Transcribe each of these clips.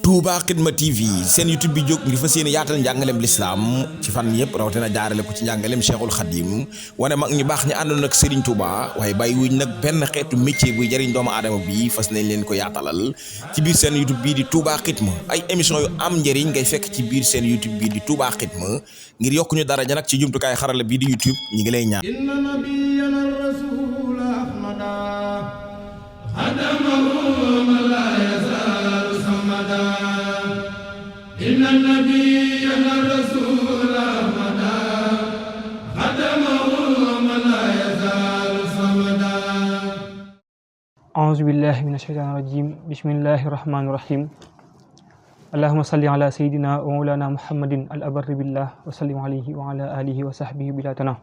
Touba Xidma TV seen YouTube bi jóg ngir fas yéene yaatal njàngaleem lislaam ci fan yëpp rawatina jaarale ko ci njàngaleem Cheikhul Khadim wane mag ñu baax ñi àndoon ak Serigne Touba waaye bàyyi wuñ nag benn xeetu métier buy jëriñ doomu aadama bi fas nañ leen ko yaatalal ci biir seen YouTube bii di Touba Xidma ay émission yu am njëriñ ngay fekk ci biir seen YouTube bii di Touba Xidma ngir yokku ñu daraja nag ci jumtukaay xarala bii di YouTube ñi ngi lay ñaan. inna nabiyana rasul ahmada khadamahu man la yazalu samada a'udhu billahi minash shaitanir rajim bismillahir rahmanir rahim allahumma salli ala sayidina wa maulana muhammadin al abarri billah wa sallim alayhi wa ala alihi wa sahbihi bilatana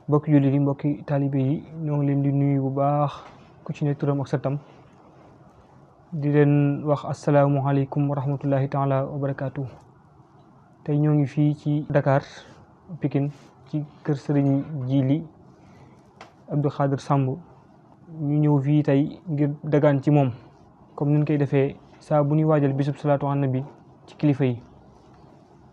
mbokki jullit yi mbokki taalibe yi ñoo ngi leen di nuyu bu baax ku ci ne turam ak santam di leen wax asalaamualeykum wa rahmatullahi taala wa barakaatu. tey ñoo ngi fii ci Dakar Pikine ci kër Serigne Djily Abdou Khadir Samb ñu ñëw fii tey ngir dagaan ci moom comme niñ koy defee saa bu ñuy waajal bisub salaatu an nabi ci kilifa yi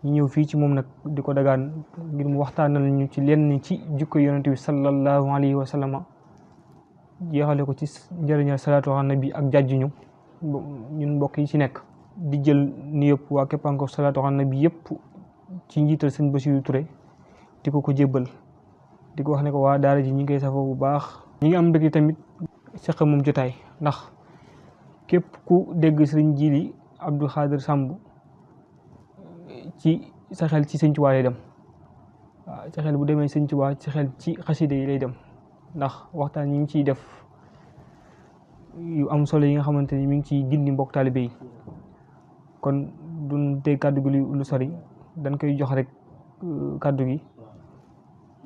ñu ñëw fii ci moom nag di ko dagaan ngir mu waxtaanal ñu ci lenn ci jikko yonent bi sallallahu alayhi wa sallama jeexale ko ci njëriñal salaatu an nabi ak jàjjuñu ñun mbokk yi ci nekk di jël ni yëpp waa Képpangoor salaatu ala nabi yëpp ci njiital sëñ Bassirou Touré di ko jébbal di ko wax ne ko waa daara ji ñi ngi koy safoo bu baax ñi ngi am mbégte tamit seq moom jotaay ndax képp ku dégg sëriñ Djily Abdou Khadir Samb ci sa xel ci sëñ Tuubaa lay dem waaw sa xel bu demee sëñ Tuubaa ci xel ci xasida yi lay dem ndax waxtaan ñi ngi ciy def yu am solo yi nga xamante ni mi ngi ciy gindi mbokk taalibe yi kon duñ tey kàddu gi lu sori dañ koy jox rek kàddu gi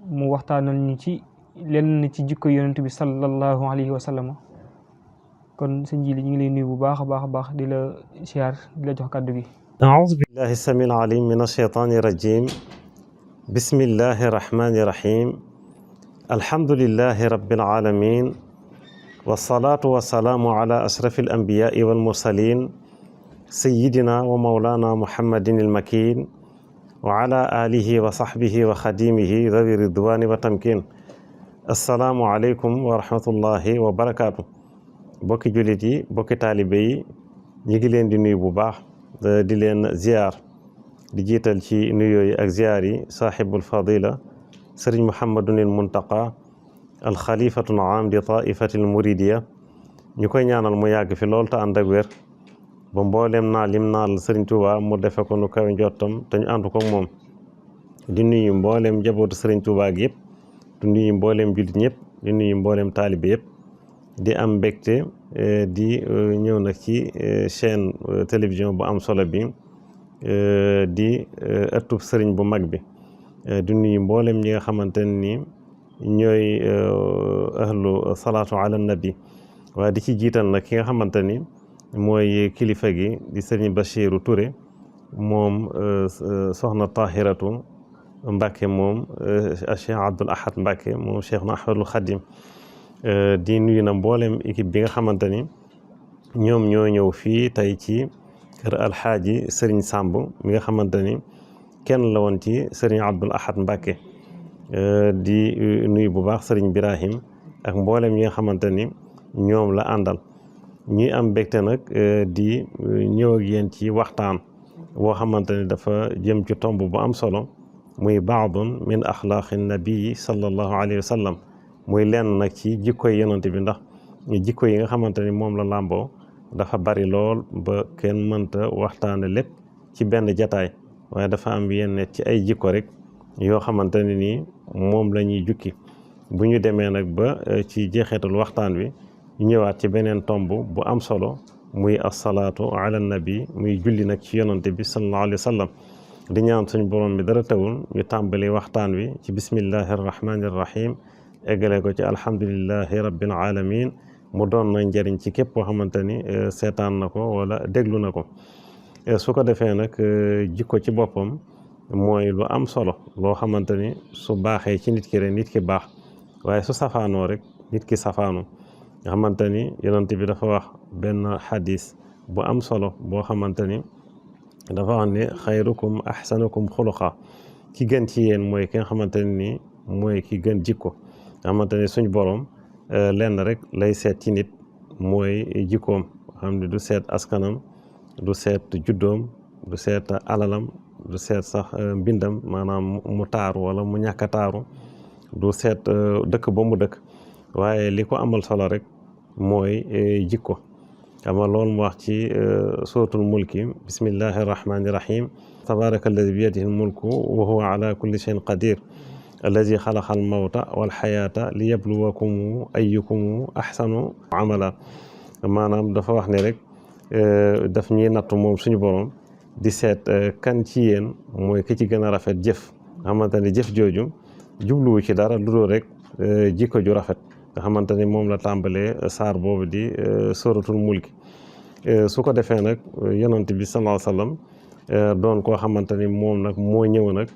mu waxtaanal ñu ci lenn ci jikko yonent bi sallallahu alayhi wa sallam kon sëñ Djily ñu ngi lay nuyu bu baax a baax a baax di la siyaar di la jox kàddu gi. a'uuzu billahi samil alim min ash-shaytaani rajim bismillahi rahmani rahim alhamdulillahi rabbil alamin wasalaatu wasalaamu ala ashraf alambiyaai walmursalin sayidina wa maulana muhammadin almakin wa ala alihi wa sahbihi wa xadimihi dawi ridwani wa tamkin assalaamu aleykum wa rahmatullahi wa barakaatu bokki jullit yi bokki taalibe yi ñi ngi leen di nuyu bu baax di leen ziyaar di jiital ci nuyoo yi ak ziyaar yi saaxibul fadila sëriñ muhammadunil muntaqa alxalifatul aam di taifatil muridiya ñu koy ñaanal mu yàgg fi lool te ànd ak wér ba mbooleem naal lim naal Sëriñ Tuuba mu defe ko nu kawe njottam te ñu ànd ko moom di nuyu mbooleem njabootu Sëriñ Tuuba gi yëpp di nuyu mbooleem jullit ñëpp di nuyu mbooleem taalibe yëpp di am mbégte di ñëw nag ci chaîne télévision bu am solo bi di ëttub sëriñ bu mag bi di nuyu mbooleem ñi nga xamante ni ñooy ahlu salaatu ala nabi waaye di ci jiital nag ki nga xamante ni mooy kilifa gi di sëriñ Bassirou Touré moom soxna Tahiratu Mbacke moom Cheikh Abdoul Ahad Mbacke moom Cheikh na Ahmadul Khadim di nuyu na mboolem équipe bi nga xamante ni ñoom ñoo ñëw fii tey ci kër alxaaji sëriñ Samb mi nga xamante ni kenn la woon ci sëriñ Abdoul Ahad Mbacke di nuyu bu baax sëriñ Birahim ak mboolem yi nga xamante ni ñoom la àndal ñuy am mbégte nag di ñëw ak yéen ci waxtaan boo xamante ni dafa jëm ci tomb bu am solo muy baadun min axlaaqi nabii sallallahu alayhi wa sallam muy lenn nag ci jikko yi yonent bi ndax jikko yi nga xamante ni moom la làmboo dafa bari lool ba kenn mënta waxtaane lépp ci benn jataay waaye dafa am yenn ci ay jikko rek yoo xamante ne nii moom la ñuy jukki bu ñu demee nag ba ci jeexeetul waxtaan wi ñu ñëwaat ci beneen tomb bu am solo muy asalaatu ala nabi muy julli nag ci yonante bi sallallahu alayhi wa sallam di ñaan suñu borom bi dara tawul ñu tàmbali waxtaan wi ci bismillahi arrahmani irrahim eggale ko ci alhamdulillahi rabbil alamin mu doon na njëriñ ci képp koo xamante ni seetaan na ko wala déglu na ko su ko defee nag jikko ci boppam mooy lu am solo loo xamante ni su baaxee ci nit ki rek nit ki baax waaye su safaanoo rek nit ki safaanu nga xamante ni yonent bi dafa wax benn xadis bu am solo boo xamante ni dafa wax ne xayrukum ahsanukum xuluqa ki gën ci yéen mooy ki nga xamante ne nii mooy ki gën jikko nga xamante ne suñ borom lenn rek lay seet ci nit mooy jikkoom xam ne du seet askanam du seet juddoom du seet alalam du seet sax mbindam maanaam mu taaru wala mu ñàkk a taaru du seet dëkk ba mu dëkk waaye li ko amal solo rek mooy jikko ama loolu mu wax ci suratul mulki bismillahi irrahmani irrahim tabaraka alladi biyadihi lmulku wa huwa ala kulli cheyin qadir alladi xalaqa almawta walxayaata li yabluwakum ayyukum ahsanu amala maanaam dafa wax ne rek daf ñuy nattu moom suñu borom di seet kan ci yéen mooy ki ci gën a rafet jëf nga xamante ne jëf jooju jubluwu ci dara lu dul rek jikko ju rafet nga xamante ni moom la tàmbalee saar boobu di suratul mulki su ko defee nag yonent bi sallallahu alayhi wa sallam doon koo xamante ni moom nag moo ñëw nag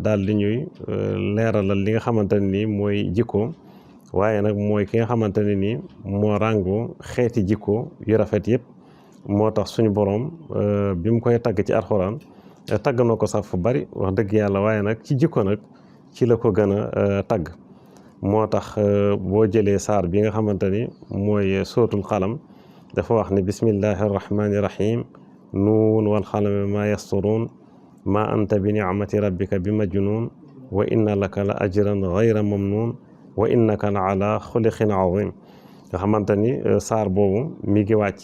daal di ñuy leeralal li nga xamante ne nii mooy jikko waaye nag mooy ki nga xamante ne nii moo ràngoo xeeti jikko yu rafet yëpp moo tax suñu borom bi mu koy tagg ci alxuraan tagg na ko sax fu bari wax dëgg yàlla waaye nag ci jikko nag ci la ko gën a tagg moo tax boo jëlee saar bi nga xamante ni mooy sootul xalam dafa wax ne bismillahi arrahmani irrahim nuun wal xalami ma yasturuun ma anta bi nicmati rabbika bi majnuun wa inna laka la ajran gayra mamnuun wa innaka la ala xuliqin azim nga xamante ni saar boobu mi ngi wàcc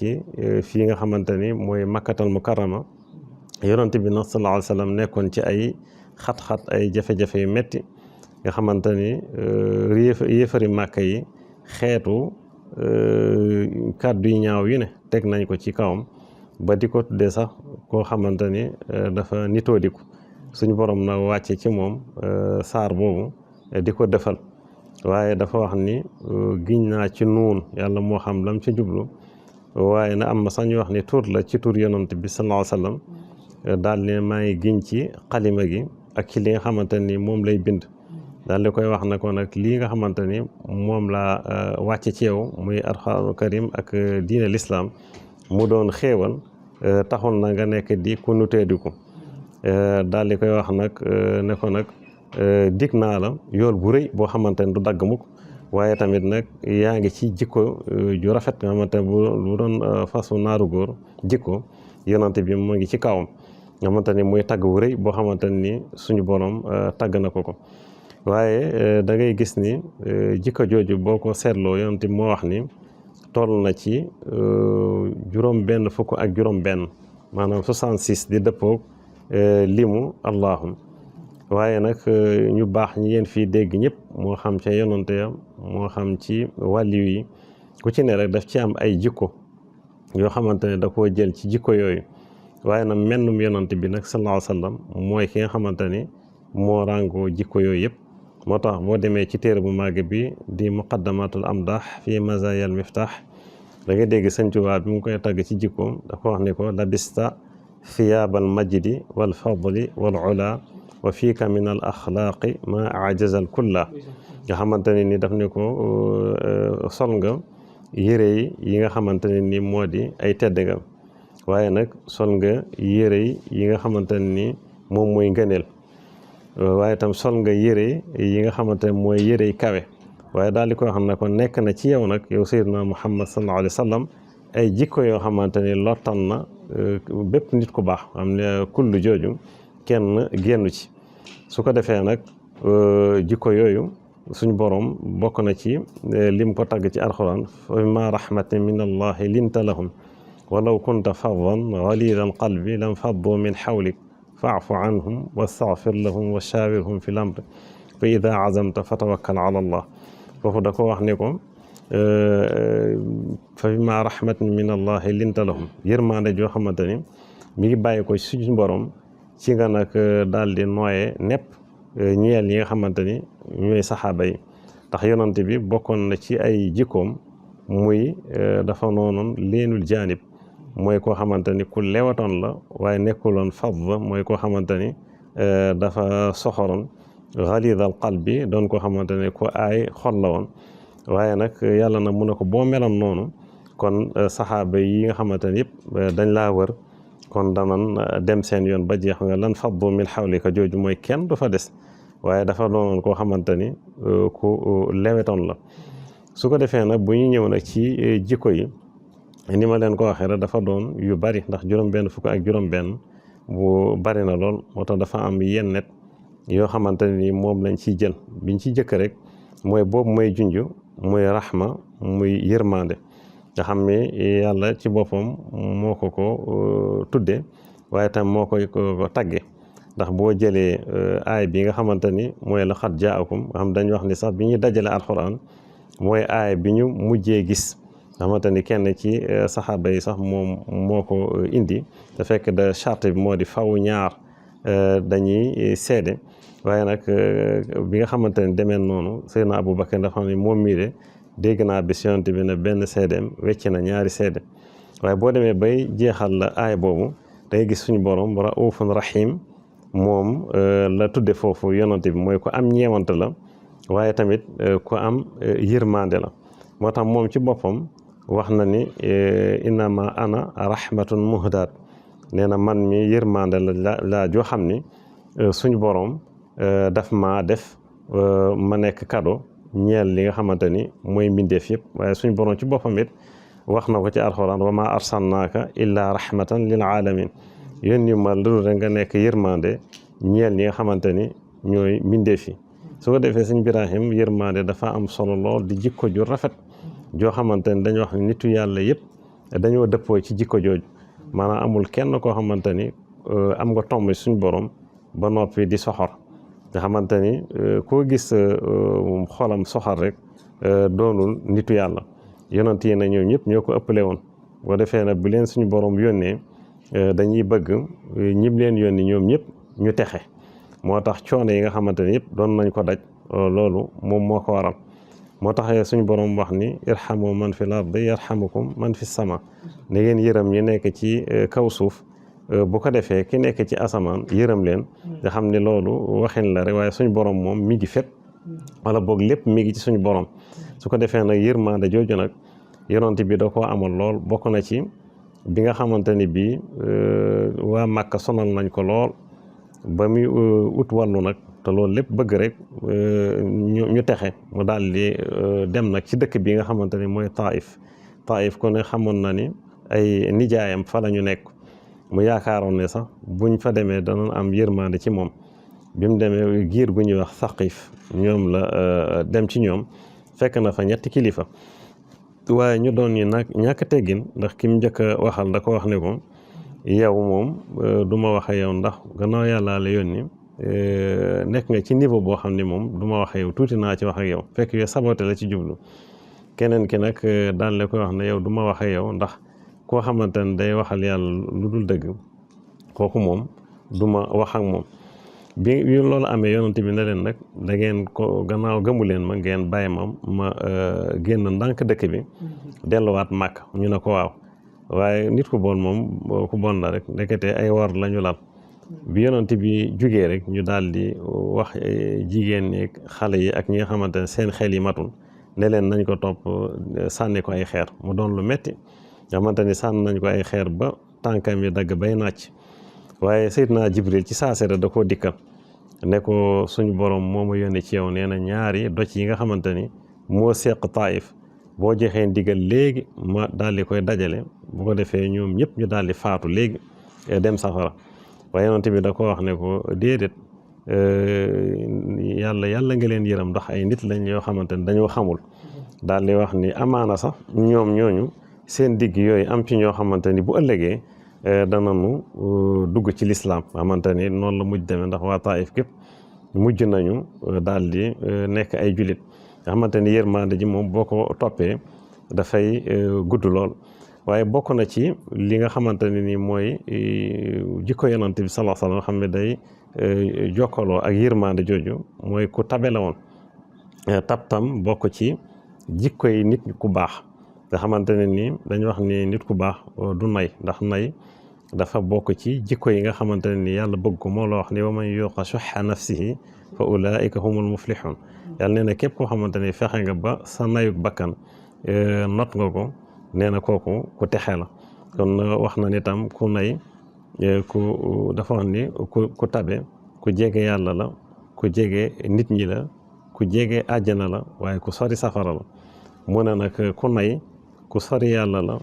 fii nga xamante ni mooy makkatal mukarrama yonent bi nag sallallahu alayhi wa sallam nekkoon ci ay xat-xat ay jafe-jafe yu metti nga xamante ni yéefari màkka yi xeetu kàddu yu ñaaw yu ne teg nañ ko ci kawam ba di ko tuddee sax koo xamante ni dafa nitoo diku suñu borom nag wàcce ci moom saar boobu di ko defal waaye dafa wax ni giñ naa ci nuun yàlla moo xam lam ci jublu waaye na am ma sax ñu wax ni tur la ci tur yonent bi sallallahu alayhi wa sallam daal ne maa ngi giñ ci xalima gi ak ci li nga xamante ni moom lay bind daal di koy wax na ko nag lii nga xamante ni moom laa wàcce ci yow muy alxuraanu karim ak diine lislaam mu doon xéewal taxul na nga nekk di ku nutee di ko daal di koy wax nag ne ko nag dig naa la yool bu rëy boo xamante ni du dagg mukk waaye tamit nag yaa ngi ci jikko ju rafet nga xamante ne bu doon fasu naaru góor jikko yonante bi mu ngi ci kawam nga xamante ni muy tagg wu rëy boo xamante ni suñu borom tagg na ko waaye da ngay gis ni jikko jooju boo ko seetloo yonante bi moo wax ni toll na ci juróom benn fukk ak juróom benn maanaam 66 di dëppoog limu allahum waaye nag ñu baax ñi yéen fii dégg ñëpp moo xam ca yonante ya moo xam ci wàlliw yi ku ci ne rek daf ci am ay jikko yoo xamante ne da koo jël ci jikko yooyu waaye nag mennum yonante bi nag sallallahu alayhi wa sallam mooy ki nga xamante ni moo ràngoo jikko yooyu yëpp moo tax boo demee ci téere bu màgg bi di muqaddamatul amdah fi mazayal miftah da nga dégg Sëñ Tuubaa bi mu koy tagg ci jikkoom dafa wax ni ko labista thiyaabal majdi wal fadli wal ula wa fiika min al axlaaqi ma ajazal kulla nga xamante ne ni daf ne ko sol nga yére yi nga xamante ne ni moo di ay tedd nga waaye nag sol nga yére yi nga xamante ne ni moom mooy ngëneel waaye tam sol nga yére yi nga xamante ne mooy yére kawe waaye daal di ko xam ne ko nekk na ci yow nag yow sayyidina Muhammad sallallahu alayhi wa sallam ay jikko yoo xamante ni lottal na bépp nit ku baax xam ne kullu jooju kenn génnu ci su ko defee nag jikko yooyu suñ borom bokk na ci lim ko tagg ci alxuraan fa bima rahmatin min allahi linta lahum walaw kunta faddan ghalidal qalbi lam faddu min hawlik fa'fu anhum wastaghfir lahum wa shawirhum fil amr fa ida azamta fatawakkal ala allah foofu da ko wax ne ko fa bima rahmatin min allahi linta lahum yërmaande joo xamante ni mi ngi bàyyi ko suñu borom ci nga nag daal di nooyee nepp ñeel yi nga xamante ni ñooy saxaaba yi ndax yonante bi bokkoon na ci ay jikkoom muy dafa noonoon leenul jaanib mooy koo xamante ni ku lewatoon la waaye nekkuloon fadd mooy koo xamante ni dafa soxoroon ghalidal qalbi doon koo xamante ni ku aay xol la woon waaye nag yàlla na mu ne ko boo meloon noonu kon saxaaba yi nga xamante ne yëpp dañ laa wër kon danan dem seen yoon ba jeex nga lan faddu min xawlika jooju mooy kenn du fa des waaye dafa doonoon koo xamante ni ku lewetoon la. su ko defee nag bu ñu ñëw nag ci jikko yi ni ma leen ko waxee rek dafa doon yu bari ndax juróom-benn fukk ak juróom-benn bu bari na lool moo tax dafa am yenn yoo xamante ni moom lañ ciy jël biñ ci jëkk rek mooy boobu mooy junj muy raxma muy yërmande nga xam ne yàlla ci boppam moo ko tudde waaye tam moo koy ko tagge ndax boo jëlee aay bi nga xamante ni mooy laqad jaakum nga xam dañ wax ni sax bi ñuy dajale alxuraan mooy aay bi ñu mujjee gis nga xamante ni kenn ci saxaaba yi sax moom moo ko indi te fekk de charte bi moo di faw ñaar dañuy seede waaye nag bi nga xamante ni demee noonu Seydina Aboubacar dafa xam ne moom mii de dégg naa bis yonent bi ne benn seedeem wecc na ñaari seede waaye boo demee bay jeexal la aay boobu dangay gis suñu borom raufun rahim moom la tudde foofu yonent bi mooy ku am ñeewante la waaye tamit ku am yërmande la moo tax moom ci boppam wax na ni innama ana rahmatun muhdaat nee na man mi yërmande la joo xam ni suñu borom daf ma def ma nekk cadeau ñeel li nga xamante ni mooy mbindeef yëpp waaye suñu borom ci boppam it wax na ko ci alxuraan wa ma arsalnaaka illa rahmatan lil alamin yónni ma lu rek nga nekk yërmande ñeel ñi nga xamante ni ñooy mbindeef yi su ko defee sëñ Ibrahim yërmande dafa am solo lool di jikko ju rafet joo xamante ni dañu wax ne nitu yàlla yëpp dañoo dëppoo ci jikko jooju maanaam amul kenn koo xamante ni am nga tomb suñu borom ba noppi di soxor nga xamante ni koo gis xolam soxor rek doonul nitu yàlla yonent yi na ñoom ñëpp ñoo ko ëppale woon boo defee nag bu leen suñu borom yónnee dañuy bëgg ñim leen yónni ñoom ñëpp ñu texe moo tax coono yi nga xamante ni yëpp doon nañ ko daj loolu moom moo ko waral moo tax suñu borom wax ni irhamu man fil ardi yarhamukum man fis sama ne ngeen yërëm ñi nekk ci kaw suuf bu ko defee ki nekk ci asamaan yërëm leen nga xam ne loolu waxin la rek waaye suñu borom moom mi ngi fépp wala boog lépp mi ngi ci suñu borom su ko defee nag yërmande jooju nag yonent bi da koo amal lool bokk na ci bi nga xamante ni bii waa Màkka sonal nañ ko lool ba muy ut wàllu nag te loolu lépp bëgg rek ñu texe mu daal di dem nag ci dëkk bi nga xamante ni mooy Taif ko ne xamoon na ni ay nijaayam fa la ñu nekk mu yaakaaroon ne sax buñ fa demee danañ am yërmande ci moom bi mu demee giir gu ñuy wax Saqif ñoom la dem ci ñoom fekk na fa ñetti kilifa waaye ñu doon ni nag ñàkk teggin ndax ki mu njëkk a waxal da ko wax ne ko yow moom du ma wax ak yow ndax gannaaw yàlla la yónni nekk nga ci niveau boo xam ne moom du ma wax ak yow tuuti naa ci wax ak yow fekk yow saboté la ci jublu keneen ki nag daal la koy wax ne yow du ma wax ak yow ndax koo xamante ne day waxal yàlla lu dul dëgg kooku moom du ma wax ak moom bi loolu amee yonent bi ne leen nag da ngeen ko gannaaw gëmu leen ma ngeen bàyyi ma génn ndànk dëkk bi delluwaat màkk ñu ne ko waaw waaye nit ku bon moom ku bon la rek ndekete ay war la ñu lal bi yonent bi jugee rek ñu daal di wax jigéen ñi xale yi ak ñi nga xamante ne seen xel yi matul ne leen nañ ko topp sànni ko ay xeer mu doon lu metti nga xamante ni sànni nañ ko ay xeer ba tànkam yi dagg bay nàcc waaye Seydina Jibril ci saasere da koo dikkal ne ko suñu borom moo ma yónnee ci yow nee na ñaari doj yi nga xamante ni moo seq Taif boo joxee ndigal léegi ma daal di koy dajale bu ko defee ñoom ñëpp ñu daal di faatu léegi dem safara waaye yonent bi da ko wax ne ko déedéet yàlla nga leen yërëm ndax ay nit lañ yoo xamante ni dañoo xamul daal di wax ni amaana sax ñoom ñooñu seen digg yooyu am ci ñoo xamante ni bu ëllëgee danañu dugg ci lislaam xamante ni noonu la mujj demee ndax waa Taif képp mujj nañu daal di nekk ay julit nga xamante ni yërmande ji moom boo ko toppee dafay gudd lool waaye bokk na ci li nga xamante ne ni mooy jikko yonent bi sallallahu alayhi wa sallam xam ne day jokkaloo ak yërmande jooju mooy ku tabe la woon tabtam bokk ci jikko yi nit ku baax nga xamante ne ni dañu wax ni nit ku baax du nay ndax nay dafa bokk ci jikko yi nga xamante ne ni yàlla bëgg ko moo la wax ni wa man yuqa shuhha nafsihi fa ulaika humul muflihun yàlla nee na képp koo xamante ni fexe nga ba sa nayuk bakkan not nga ko nee na kooku ku texe la. kon wax na ni tam ku nay ku dafa wax ni ku tabe ku jege yàlla la, ku jege nit ñi la, ku jege àjjana la, waaye ku sori safara la. mu ne nag ku nay ku sori yàlla la,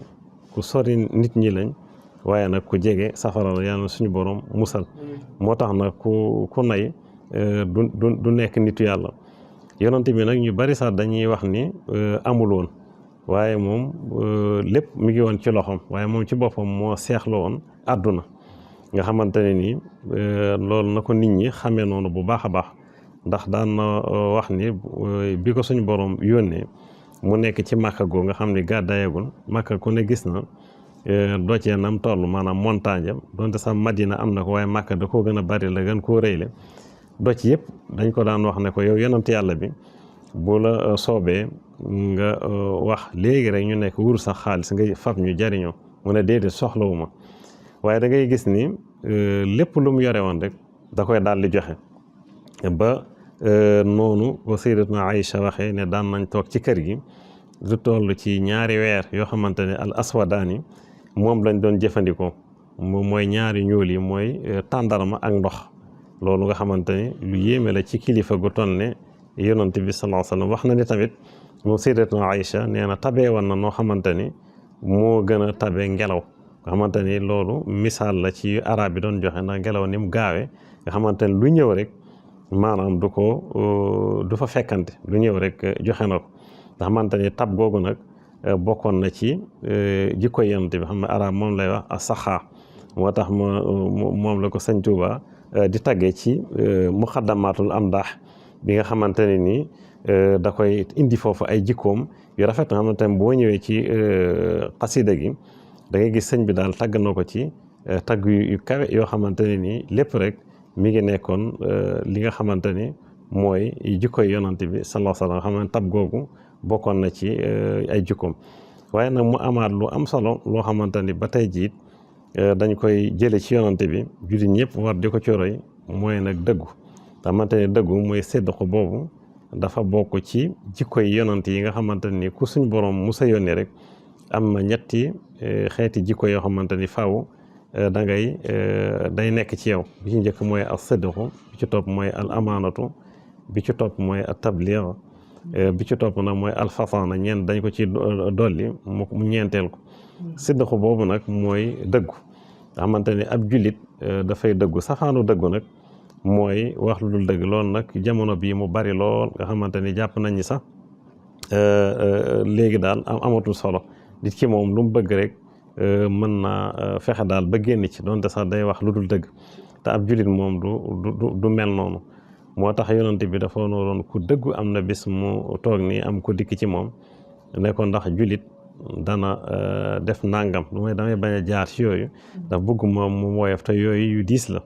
ku sori nit ñi lañ, waaye nag ku jege safara la, yàlla suñu borom musal. moo tax nag ku nay du nekk nitu yàlla. yonent bi nag ñu bari sax dañuy wax ni amul woon, waaye moom lépp mi ngi woon ci loxoom, waaye moom ci boppam moo seexlu woon àdduna. nga xamante ne nii loolu na ko nit ñi xamee noonu bu baax a baax, ndax daan na wax ni bi ko suñu borom yónnee mu nekk ci Màkka goo nga xam ni gàddaayagul. Màkka ku ne gis na doccee nam toll, maanaam montagne am donte sax Madina am na ko, waaye Màkka da koo gën a bari la, gën koo rëyle. docc yëpp dañ ko daan wax ne ko yow yonent yàlla bi bu la soobee nga wax léegi rek ñu nekk wuru sax xaalis nga fab ñu jariñoo. mu ne déedéet soxlawu ma, waaye da ngay gis ni lépp lu mu yore woon rek da koy daal di joxe. ba noonu ko Sayyidatuna Aïcha waxee ne daan nañ toog ci kër gi lu toll ci 2 weer yoo xamante ne al aswadaani moom lañ doon jëfandikoo. moom mooy ñaari ñuul yi mooy tàndarma ak ndox. loolu nga xamante ni lu yéeme la ci kilifa gu toll ne yonent bi sallallahu alayhi wa sallam. wax na ni tamit moom Sayyidatuna Aïcha nee na tabee woon na noo xamante ni moo gën a tabe ngelaw. nga xamante ni loolu misaal la ci arab bi doon joxe ndax ngelaw ni mu gaawee nga xamante ni lu ñëw rek maanaam du fa fekkante, lu ñëw rek joxe na ko. nga xamante ni tab googu nag bokkoon na ci jikko yonent bi xam ne arab moom lay wax as-saxaa. moo tax moom la ko Sëñ Tuuba di taggee ci muqaddamatul amdaax bi nga xamante ne nii da koy indi foofu ay jikkoom yu rafet nga xamante ne boo ñëwee ci xasida gi da ngay gis sëñ bi daal tagg na ko ci tagg yu kawe yoo xamante ne nii lépp rek mi ngi nekkoon li nga xamante ni mooy jikkoy yonant bi sallallahu alayhi wa sallam. xam ne tab googu bokkoon na ci ay jikkoom. waaye nag mu amaat lu am solo loo xamante ni ba tey jiit dañ koy jële ci yonante bi, jullit ñëpp war di ko coroy, mooy nag dëggu. xamante ne dëggu mooy séddako boobu dafa bokk ci jikkoy yonante yi nga xamante ni ku suñ borom musa yónni rek am na ñetti xeeti jikko yoo xamante ni faaw day nekk ci yow. bi ci njëkk mooy al séddako, bi ci topp mooy al amaanatu, bi ci topp mooy al tabliir, bi ci topp nag mooy al fasaana. ñeent dañ ko ci dolli mu ñeenteel ko. séddako boobu nag mooy dëggu. nga xamante ni ab jullit dafay dëggu. safaanu dëggu nag mooy wax lu dul dëgg. loolu nag jamono bii mu bari lool nga xamante ni jàpp nañ ni sax léegi daal amatul solo. nit ki moom lu mu bëgg rek mën naa fexe daal ba génn ci, donte sax day wax lu dul dëgg. te ab jullit moom du mel noonu. moo tax yonent bi dafa noonu ku dëggu. am na bis mu toog nii am ko dikk ci moom ne ko ndax jullit dana def nangam, lu may damay bañ a jaar ci yooyu ndax bëgguma mu woyof te yooyu yu diis la.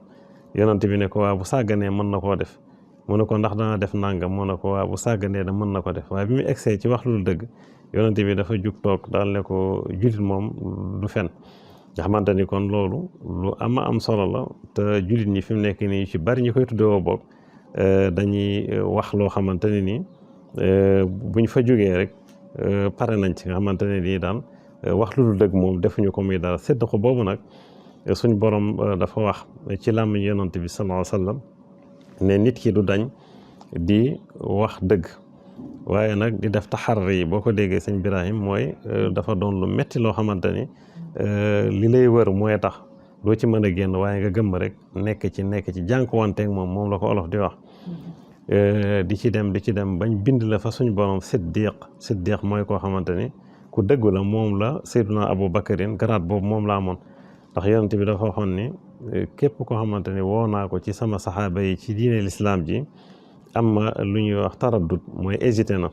yonent bi ne ko waa bu sàgganee mën na koo def. mu ne ko ndax dana def nangam, mu ne ko waa bu sàgganee da mën na ko def. waaye bi mu egsee ci wax lu dëgg, yonent bi dafa jug toog daal ne ko jullit moom du fen. nga xamante ni kon loolu lu am solo la. te jullit ñi fi mu nekk nii ci bari ñu koy tuddewoo boog dañuy wax loo xamante ne nii buñ fa jógee rek pare nañ ci. nga xamante ne nii daal wax lu dul dëgg moom defuñu ko muy dara. sédd ko boobu nag suñ borom dafa wax ci làmmiñ yonent bi sallallahu alayhi wa sallam ne nit ki du dañ di wax dëgg, waaye nag di def taxarri yi. boo ko déggee sëñ Birahim mooy dafa doon lu metti loo xamante ni li lay wër mooy tax doo ci mën a génn, waaye nga gëmm rek nekk ci jànkuwanteeg moom la ko olof di wax. di ci dem bañ bind la fa suñ borom siddiq mooy koo xamante ni ku dëggu la. moom la Seydina Abu Bakarin garaat boobu moom la amoon. ndax yonent bi dafa waxoon ni képp koo xamante ni woo naa ko ci sama saxaaba yi ci diine lislaam ji am ma lu ñuy wax taraddut, mooy hésité na.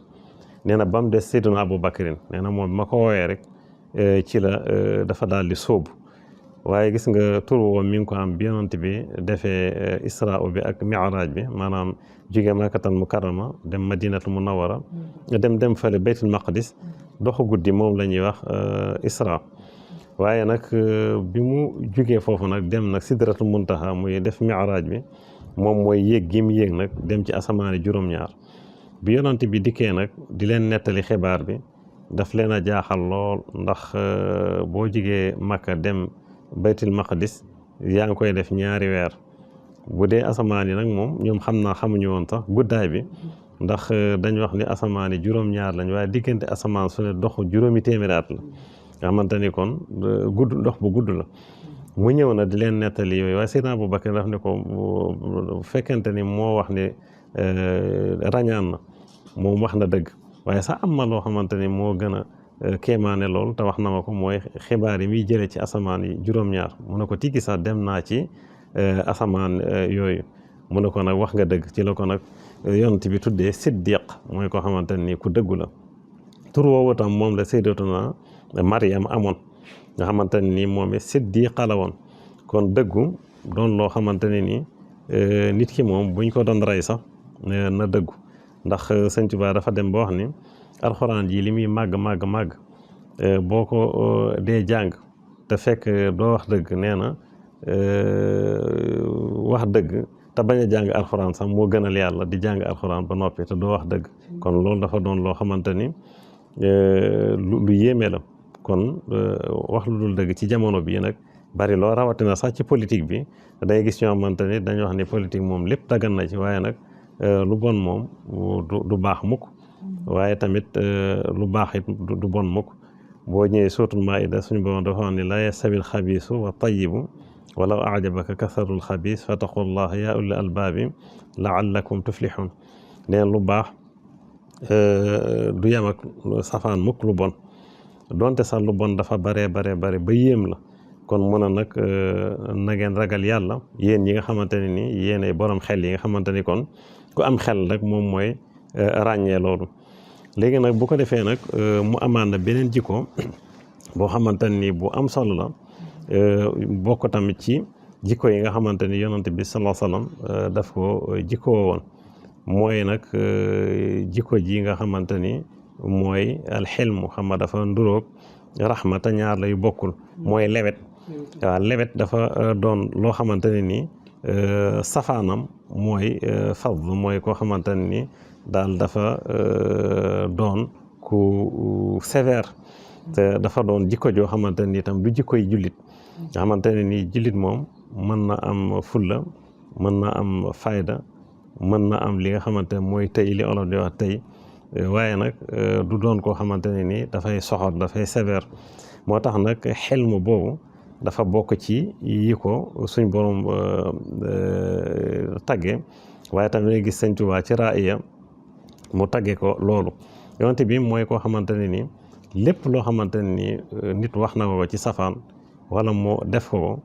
nee na ba mu des Seydina Abu Bakarin, nee na moom ma ko woowee rek ci la dafa daal di sóobu. waaye gis nga tur woo mi ngi ko am bi yonent bi defee isra bi ak mi'raaj bi, maanaam jóge Makkatal Mukarrama dem Madinatul Munawwara dem fële Baytul Maqdis. doxu guddi moom la ñuy wax isra. waaye nag bi mu jógee foofu nag dem nag Sidratul Muntaha muy def mi'raaj bi, moom mooy yéeg gi mu yéeg nag dem ci asamaani juróom-ñaar. bi yonent bi dikkee nag di leen nettali xibaar bi daf leen a jaaxal lool ndax boo jigee Makka dem baytul maqdis yaa ngi koy def ñaari weer bu dee asamaan yi nag moom ñoom xamuñu woon sax guddaay bi ndax dañ wax ni asamaan yi juróom-ñaar lañ waaye diggante asamaan su ne dox juróomi téeméeri at la nga xamante ni kon dox bu gudd la mu ñëw na di leen nettali yooyu waaye Seydina Abubakar daf ne ko bu fekkente ni moo wax ni rañaan na moom wax na dëgg waaye sax am na loo xamante ni moo gën a kéemaane loolu te wax na ma ko mooy xibaar yi muy jëlee ci asamaan yi juróom-ñaar mu ne ko tigi sax dem naa ci asamaan yooyu mu ne ko nag wax nga dëgg ci la ko nag yonent bi tuddee siddiq mooy koo xamante ni ku dëggu la tur woowu tam moom la sayyidatuna Maryam amoon nga xamante ne nii moom it siddiqa la woon kon dëggu doon loo xamante ne nii nit ki moom buñ ko doon rey sax na dëggu ndax Sëñ Tuubaa dafa dem ba wax ni alxuraan ji li muy màgg boo ko dee jàng te fekk doo wax dëgg nee na wax dëgg te bañ a jàng alxuraan sax moo gënal yàlla di jàng alxuraan ba noppi te doo wax dëgg kon loolu dafa doon loo xamante ni lu yéeme la kon wax lu dul dëgg ci jamono bii nag bari loo rawatina sax ci politique bi day gis ñoo xamante ni dañu wax ni politique moom lépp dagan na ci waaye nag lu bon moom du baax mukk waaye tamit lu baax it du bon mukk boo ñëwee suuratul Maa'ida suñu borom dafa wax ni laa yastawil xabiisu wa tayyibu walaw ajabaka kasarul xabiis fattaqullaha yaa ulil albaabi laallakum tuflixuun neen lu baax du yem ak safaan mukk lu bon donte sax lu bon dafa bare ba yéem la kon mun a nag na ngeen ragal yàlla yéen ñi nga xamante ne ni yéenay borom xel yi nga xamante ni kon ku am xel rek moom mooy ràññee loolu léegi nag bu ko defee nag mu amaan na beneen jikko boo xamante ni bu am solo la bokk tamit ci jikko yi nga xamante ni yonent bi sallallahu alayhi wasallam daf ko jikkoo woon mooy nag jikko ji nga xamante ni mooy alxilmu xam nga dafa nduróog raxma te ñaar lay bokkul mooy lewet waaw lewet dafa doon loo xamante ne ni safaanam mooy fadl mooy koo xamante ne ni daal dafa doon ku sévère te dafa doon jikko joo xamante ni itam du jikkoy jullit nga xamante ne ni jullit moom mën na am fulla mën na am fayda mën na am li nga xamante ne mooy tey li olof di wax tey waaye nag du doon koo xamante ne ni dafay soxor dafay sévère moo tax nag xelmu boobu dafa bokk ci yi ko suñ borom tagge waaye tamit nga gis Sëñ Tuubaa ci raaya mu tagge ko loolu yonent bi mooy koo xamante ne ni lépp loo xamante ne ni nit wax na ko ci safaan wala mu def ko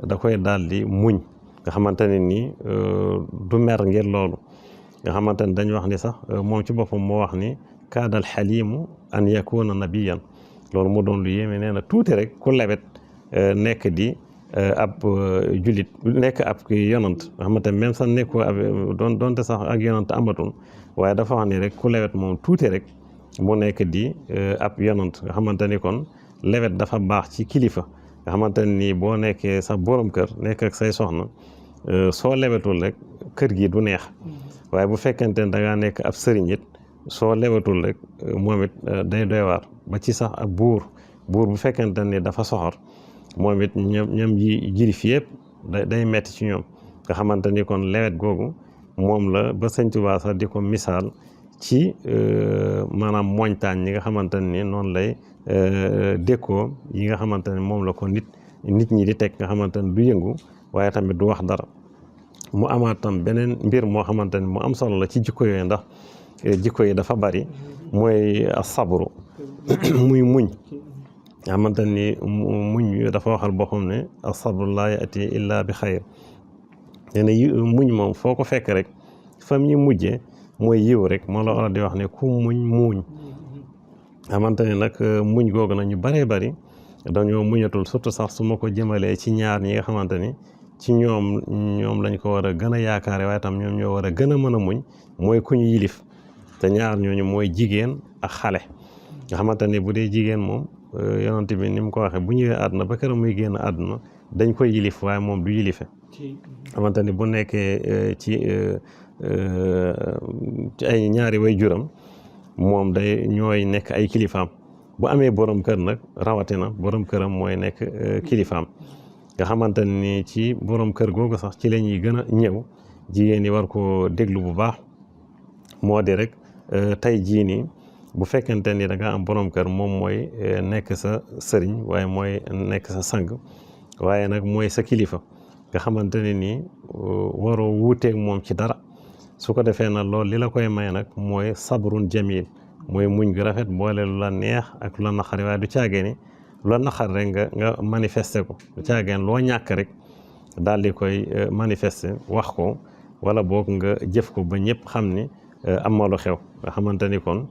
da koy daal di muñ nga xamante ne ni du mer ngir loolu nga xamante ne dañu wax ni sax moom ci boppam moo wax ni kaadal xaliimu an yakuna nabiyan loolu mu doon lu yéeme nee na tuuti rek ku lewet nekk di ab julit nekk ab ki yonant nga xamante ne même sax nekkoo ab doonte sax ak yonant amatul waaye dafa wax ni rek ku lewet moom tuuti rek mu nekk di ab yonant nga xamante ni kon lewet dafa baax ci kilifa nga xamante ne nii boo nekkee sa borom kër nekk ak say soxna soo lewetul rek kër gi du neex waaye bu fekkente ne da ngaa nekk ab sëriñ it soo lewetul rek moom it day doy waar ba ci sax ab buur bu fekkente ni dafa soxor moom it ñoom yi jirif yëpp day metti ci ñoom nga xamante ni kon lewet googu moom la ba Sëñ Tuubaa sax di ko misaal ci maanaam montagne yi nga xamante ni noonu lay dékkoo yi nga xamante ne moom la ko nit ñi di teg nga xamante ne du yëngu waaye tamit du wax dara mu amaat tam beneen mbir moo xamante ni mu am solo la ci jikko yooyu ndax jikko yi dafa bari mooy sabru muy muñ nga xamante ni muñ dafa waxal boppam ne asabru laa yati illa bi xayr nee na muñ moom foo ko fekk rek fam ñi mujjee mooy yiw rek moo la war a di wax ne ku muñ xamante ne nag muñ googu nag ñu baree bari dañoo muñatul surtout sax su ma ko jëmalee ci ñaar ñi nga xamante ni ci ñoom lañ ko war a gën a yaakaare waaye tam ñoom ñoo war a gën a mën a muñ mooy ku ñu yilif te ñaar ñooñu mooy jigéen ak xale nga xamante ne bu dee jigéen moom yonent bi ni mu ko waxee bu ñëwee àdduna ba keroog muy génn àdduna dañ koy yilif waaye moom du yilife xamante ni bu nekkee ci ay ñaari way juram moom day ñooy nekk ay kilifaam bu amee borom kër nag rawatina borom këram mooy nekk kilifaam nga xamante ni ci borom kër googu sax ci la ñuy gën a ñëw jigéen ñi war ko déglu bu baax moo di rek tey jii nii bu fekkente ni da nga am borom kër moom mooy nekk sa sëriñ waaye mooy nekk sa sang waaye nag mooy sa kilifa nga xamante ne nii waroo wuuteeg moom ci dara su ko defee nag loolu li la koy may nag mooy sabrun jamil mooy muñ gu rafet boole lu la neex ak lu la naqari waaye du caagee ni lu la naqari rek nga manifester ko du caagee loo ñàkk rek daal di koy manifester wax ko wala boog nga jëf ko ba ñëpp xam ni am na lu xew nga xamante ni kon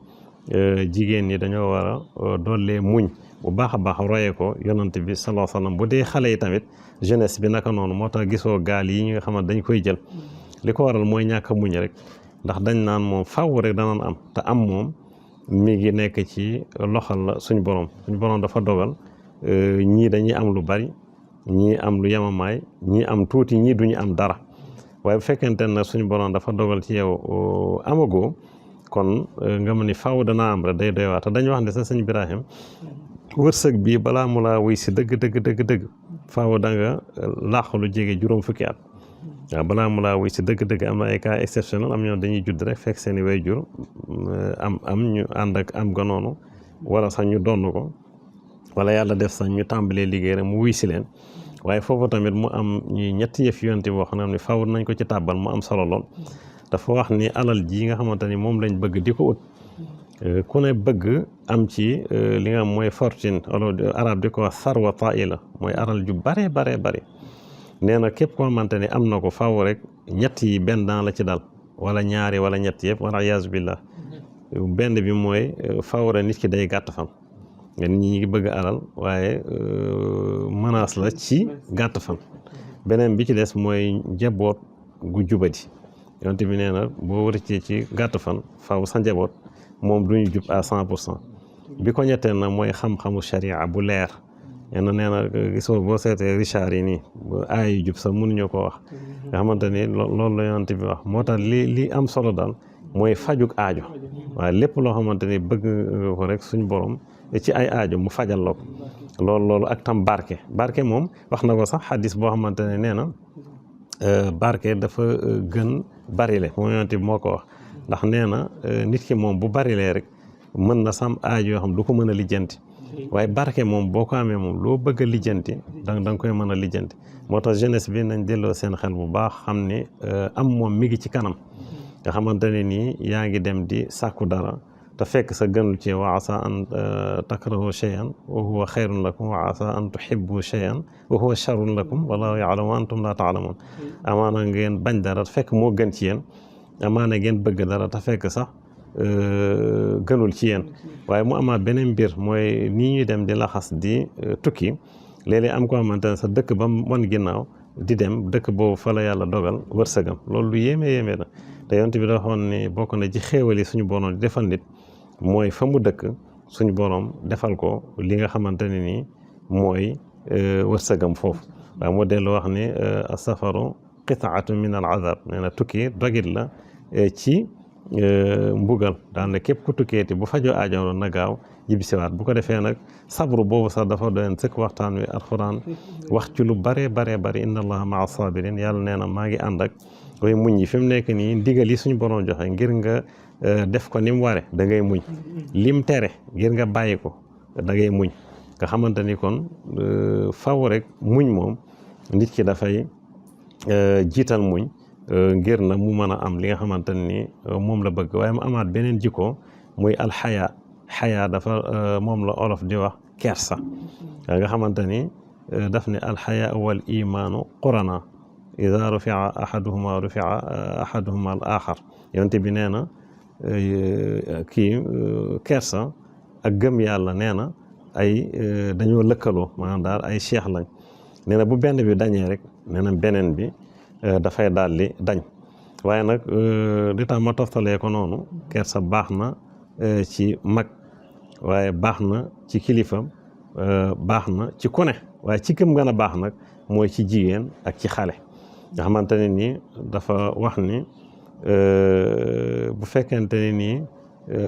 jigéen ñi dañoo war a dollee muñ bu baax a baax royee ko yonant bi sallallahu alayhi wasallam bu dee xale yi tamit jeunesse bi naka noonu moo tax gisoo gaal yi ñi nga xamante dañ koy jël li ko waral mooy ñàkk a muñ rek ndax dañ naan moom faaw rek danaan am te am moom mi ngi nekk ci loxal la suñ borom dafa dogal ñii dañuy am lu bari ñii am lu yemamaay ñii am tuuti ñii duñu am dara waaye bu fekkente ne suñu borom dafa dogal ci yow amagoo kon nga ma ni faaw danaa am rek day doy waar te dañu wax ne sa sëñ Ibrahim wërsëg bii balaa mu laa wuy si dëgg faaw da nga làq lu jege juróom fukki at waaw balaa mu laa wuy si dëgg am na ay cas exceptionnel am ñoo dañuy judd rek fekk seen i way jur am ñu ànd ak am ga noonu wala sax ñu donn ko wala yàlla def sax ñu tàmbalee liggéey rek mu wuy si leen waaye foofu tamit mu am ñuy ñetti yëf yonte boo xam ne faaw nañ ko ci tàbbal mu am solo lool dafa wax ni alal ji nga xamante ni moom lañ bëgg di ko ut ku ne bëgg am ci li nga am mooy fortune wala arab di ko wax sarwa taila mooy alal ju bare nee na képp koo xamante ni am na ko faaw rek ñett yi benn daan la ci dal wala ñaari wala ñett yëpp wala yaasu billah benn bi mooy faaw rek nit ki day gàtt fan nga nit ñi ngi bëgg alal waaye menace la ci gàtt fan beneen bi ci des mooy njaboot gu jubadi yonte bi nee na boo wërëcee ci gàtt fan faaw sa njaboot moom duñu jub à 100% bi ko ñetteel na mooy xam-xamu sharia bu leer nee na gisoo boo seetee Richard yi nii aay yu jub sax mënuñu ko wax nga xamante ni loolu la yonte bi wax moo tax li am solo daal mooy fajug aajo waaye lépp loo xamante ni bëgg nga ko rek suñ borom ci ay aajo mu fajal la ko loolu ak tam barke moom wax na ko sax xadis boo xamante ne nee na barke dafa gën barile moom yonent bi moo ko wax ndax nee na nit ki moom bu barilee rek mën na sam aajo yoo xam du ko mën a lijjanti waaye barke moom boo ko amee moom loo bëgg a lijjanti da nga koy mën a lijjanti moo tax jeunesse bi nañ delloo seen xel bu baax xam ni am moom mi ngi ci kanam nga xamante ne nii yaa ngi dem di sàkku dara te fekk sa gënul ci wa asa an takrahu shay'an wa huwa xayrun lakum wa asa an tuhibbu shay'an wa huwa sharrun lakum wallahu ya'lamu wa antum la ta'lamun amaana ngeen bañ dara te fekk moo gën ci yéen amaana ngeen bëgg dara te fekk sax gënul ci yéen waaye mu amaat beneen mbir mooy nii ñuy dem di laxas di tukki léeg-léeg am ko xamante ne sa dëkk ba mu wan ginnaaw di dem dëkk boobu fa la yàlla dogal wërsëgam loolu lu yéeme na te yonent bi dafa waxoon ni bokk na ci xéewal yi suñu borom di defal nit mooy fa mu dëkk suñu borom defal ko li nga xamante ne nii mooy wërsëgam foofu waaye mu dellu wax ni asafaru qitaatu min al azab nee na tukki dogit la ci mbugal daan na képp ku tukkeeti bu fajoo aajo na gaaw ñibbisiwaat bu ko defee nag sabru boobu sax dafa doon sëkk waxtaan wi alxuraan wax ci lu bare inna allaha maa sabirin yàlla nee na maa ngi ànd ak koy muñ yi fi mu nekk nii ndigal yi suñu borom joxe ngir nga def ko ni mu ware da ngay muñ lim tere ngir nga bàyyi ko da ngay muñ nga xamante ni kon faw rek muñ moom nit ki dafay jiital muñ ngir na mu mën a am li nga xamante ni moom la bëgg waaye mu amaat beneen jikko muy alxaya dafa moom la olof di wax kersa nga xamante ni daf ne alxaya wal imaanu qurana ida rufia ahaduhuma al axar yonte bi nee na kersa ak gëm yàlla nee na ay dañoo lëkkaloo maanaam daal ay cheikh lañ nee na bu benn bi dañee rek nee na beneen bi dafay daal di dañ waaye nag li tax ma toftalee ko noonu kersa baax na ci mag waaye baax na ci kilifa baax na ci ku ne waaye ci gëm gën a baax nag mooy ci jigéen ak ci xale nga xamante ne nii dafa wax ni bu fekkente ne nii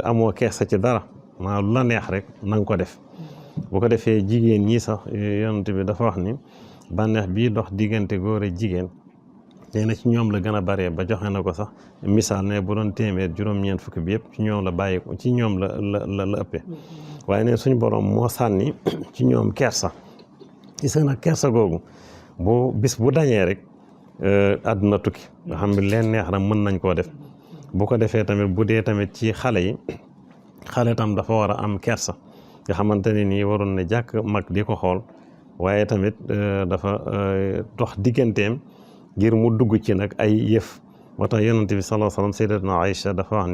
amoo kersa ci dara maanaam lu la neex rek na nga ko def bu ko defee jigéen ñi sax yonent bi dafa wax ni bànneex bii dox diggante góor ak jigéen nee na ci ñoom la gën a bare ba joxe na ko sax misaal ne bu doon téeméer juróom-ñeent fukki bi yëpp ci ñoom la bàyyi ko ci ñoom la ëppee waaye ne suñu borom moo sànni ci ñoom kersa gis nga nag kersa googu bu bis bu dañee rek àdduna tukki nga xam ne leen neex na mën nañ koo def bu ko defee tamit bu dee tamit ci xale yi xale tam dafa war a am kersa nga xamante ne nii waroon ne jàkk mag di ko xool waaye tamit dafa dox digganteem ngir mu dugg ci nag ay yëf moo tax yonent bi sallallahu alayhi wa sallam sayyidatuna Aïcha dafa wax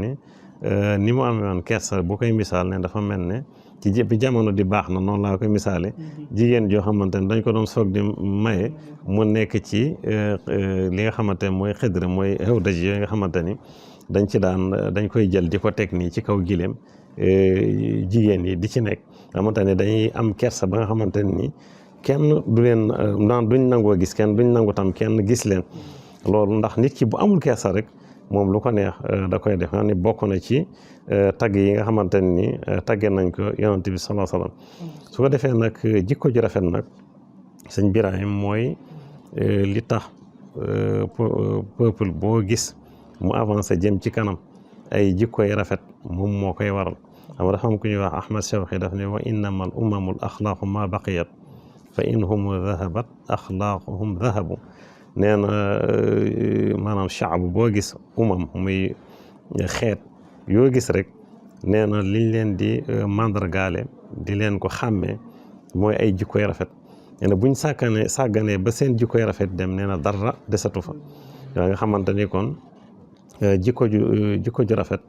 ni mu amee woon kersa bu koy misaal ne dafa mel ne ci bi jamono di baax na noonu laa koy misaale jigéen joo xamante ne dañ ko doon soog di maye mu nekk ci li nga xamante ne mooy xëdra mooy xew daj yooyu nga xamante ni dañ koy jël di ko teg nii ci kaw gileem jigéen yi di ci nekk xamante ne dañuy am kersa ba nga xamante ne nii kenn du leen duñ nangoo gis kenn duñ nangu tam kenn gis leen loolu ndax nit ki bu amul kersa rek moom lu ko neex da koy def nga ni bokk na ci tagg yi nga xamante ne ni tagge nañ ko yonent bi sallallahu alayhi wasallam su ko defee nag jikko ju rafet nag sëñ Birahim mooy li tax peuple boo gis mu avancé jëm ci kanam ay jikko yi rafet moom moo koy waral xam nga dafa am ku ñuy wax Ahmad Shawqi daf ne wa innamal umamul axlaaqu ma baqiyat fa inhum dhahabat axlaaquhum dhahabu nee na maanaam shaabu boo gis muy xeet yoo gis rek nee na liñ leen di mandargaale di leen ko xàmmee mooy ay jikkoy rafet nee na buñ sàgganee ba seen jikkoy rafet dem nee na dara desatu fa yaa nga xamante ni kon jikko ju rafet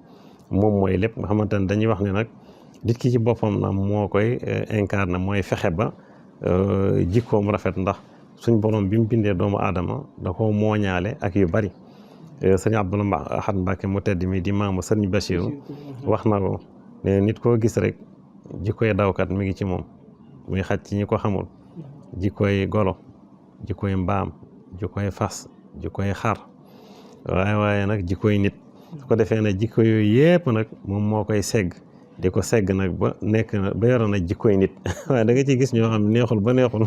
moom mooy lépp nga xamante ne dañuy wax ne nag nit ki ci boppam na moo koy incarné mooy fexe ba jikkoom rafet ndax suñ borom bi mu bindee doomu aadama da ko mooñaale ak yu bari sëriñ Abdul Ahad Mbàkke mu tedd mi di maamu sëriñ Bachiru wax na ko ne nit koo gis rek jikkoy dawkat mi ngi ci moom muy xaj ci ñi ko xamul jikkoy golo jikkoy mbaam jikkoy fas jikkoy xar waaye nag jikkoy nit su ko defee nag jikko yooyu yépp nag moom moo koy segg di ko segg nag ba nekk na ba yoroon nag jikkoy nit waaye da nga ciy gis ñoo xam neexul ba neexul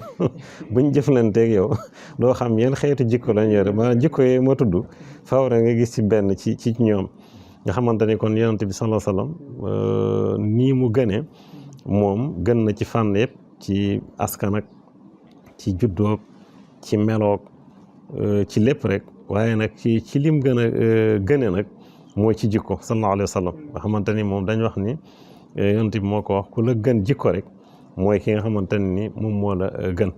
buñ jëflanteeg yow doo xam yan xeetu jikko lañ yore ba jikko yooyu ma tudd faaw rek nga gis ci benn ci ñoom nga xamante ni kon yonent bi sallallahu alayhi wasallam nii mu gënee moom gën na ci fànn yëpp ci askan ak ci juddoog ci meloog ci lépp rek waaye nag ci lim gën a gëne nag mooy ci jikko sallallahu alayhi wa sallam nga xamante ni moom dañ wax ni yonent bi moo ko wax ku la gën jikko rek mooy ki nga xamante ni moom moo la gën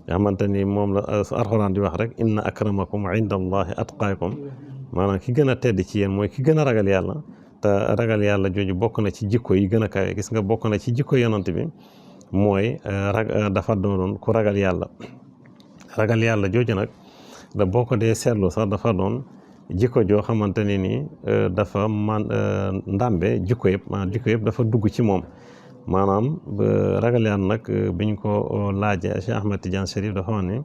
nga xamante ni moom la alxuraan di wax rek inna akramakum inda allahi atqaakum maanaam ki gën a tedd ci yéen mooy ki gën a ragal yàlla te ragal yàlla jooju bokk na ci jikko yi gën a kawe gis nga bokk na ci jikko yonent bi mooy dafa doon ku ragal yàlla jooju nag da boo ko dee seetlu sax dafa doon jikko joo xamante ne nii dafa ndàmbe jikko yëpp dafa dugg ci moom maanaam ragal yàlla nag biñ ko laajee Cheikh Ahmed Tidiane Chérif dafa wax ne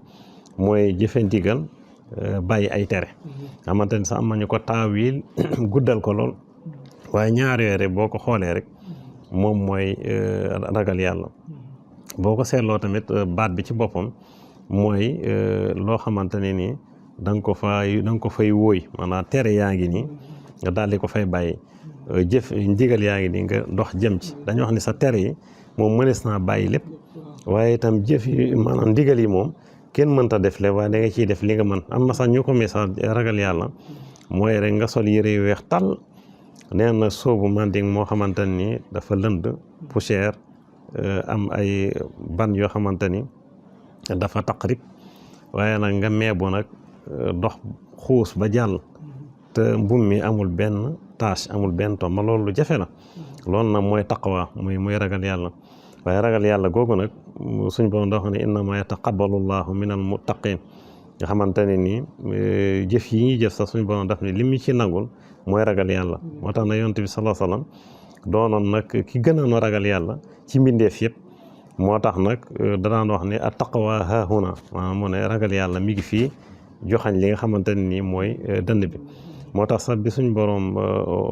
mooy jëfe ndigal bàyyi ay tere xamante ni sax am nañu ko taawil guddal ko lool waaye ñaar yooyu rek boo ko xoolee rek moom mooy ragal yàlla boo ko seetloo tamit baat bi ci boppam mooy loo xamante ne nii da nga ko fay wóoy maanaam tere yaa ngi nii nga daal di ko fay bàyyi jëf ndigal yaa ngi nii nga dox jëm ci dañu wax ni sa tere yi moom mënees naa bàyyi lépp waaye itam jëf yi maanaam ndigal yi moom kenn mënta def le waaye da nga ciy def li nga mën am na sax ñu ko message ragal yàlla mooy rek nga sol yëre yu weex tàll nee na soobu manding moo xamante ni dafa lënd poussière am ay ban yoo xamante ni dafa taqrib waaye nag nga meebu nag dox xuus ba jàll te mbum mi amul benn tâche amul benn tom ma loolu lu jafe la loolu nag mooy taqwa muy ragal yàlla waaye ragal yàlla googu nag suñ borom dafa ne innama yataqabbalu llahu min al muttaqin nga xamante ne nii jëf yi ñuy jëf sax suñ borom daf ne li mu ci nangul mooy ragal yàlla moo tax na yonent bi sallallahu alayhi wasallam doonoon nag ki gënoon a ragal yàlla ci mbindeef yëpp moo tax nag da daan wax ne at taqwa haahuna maanaam mu ne ragal yàlla mi ngi fii joxañ li nga xamante ne nii mooy dënn bi moo tax sax bi suñ boroom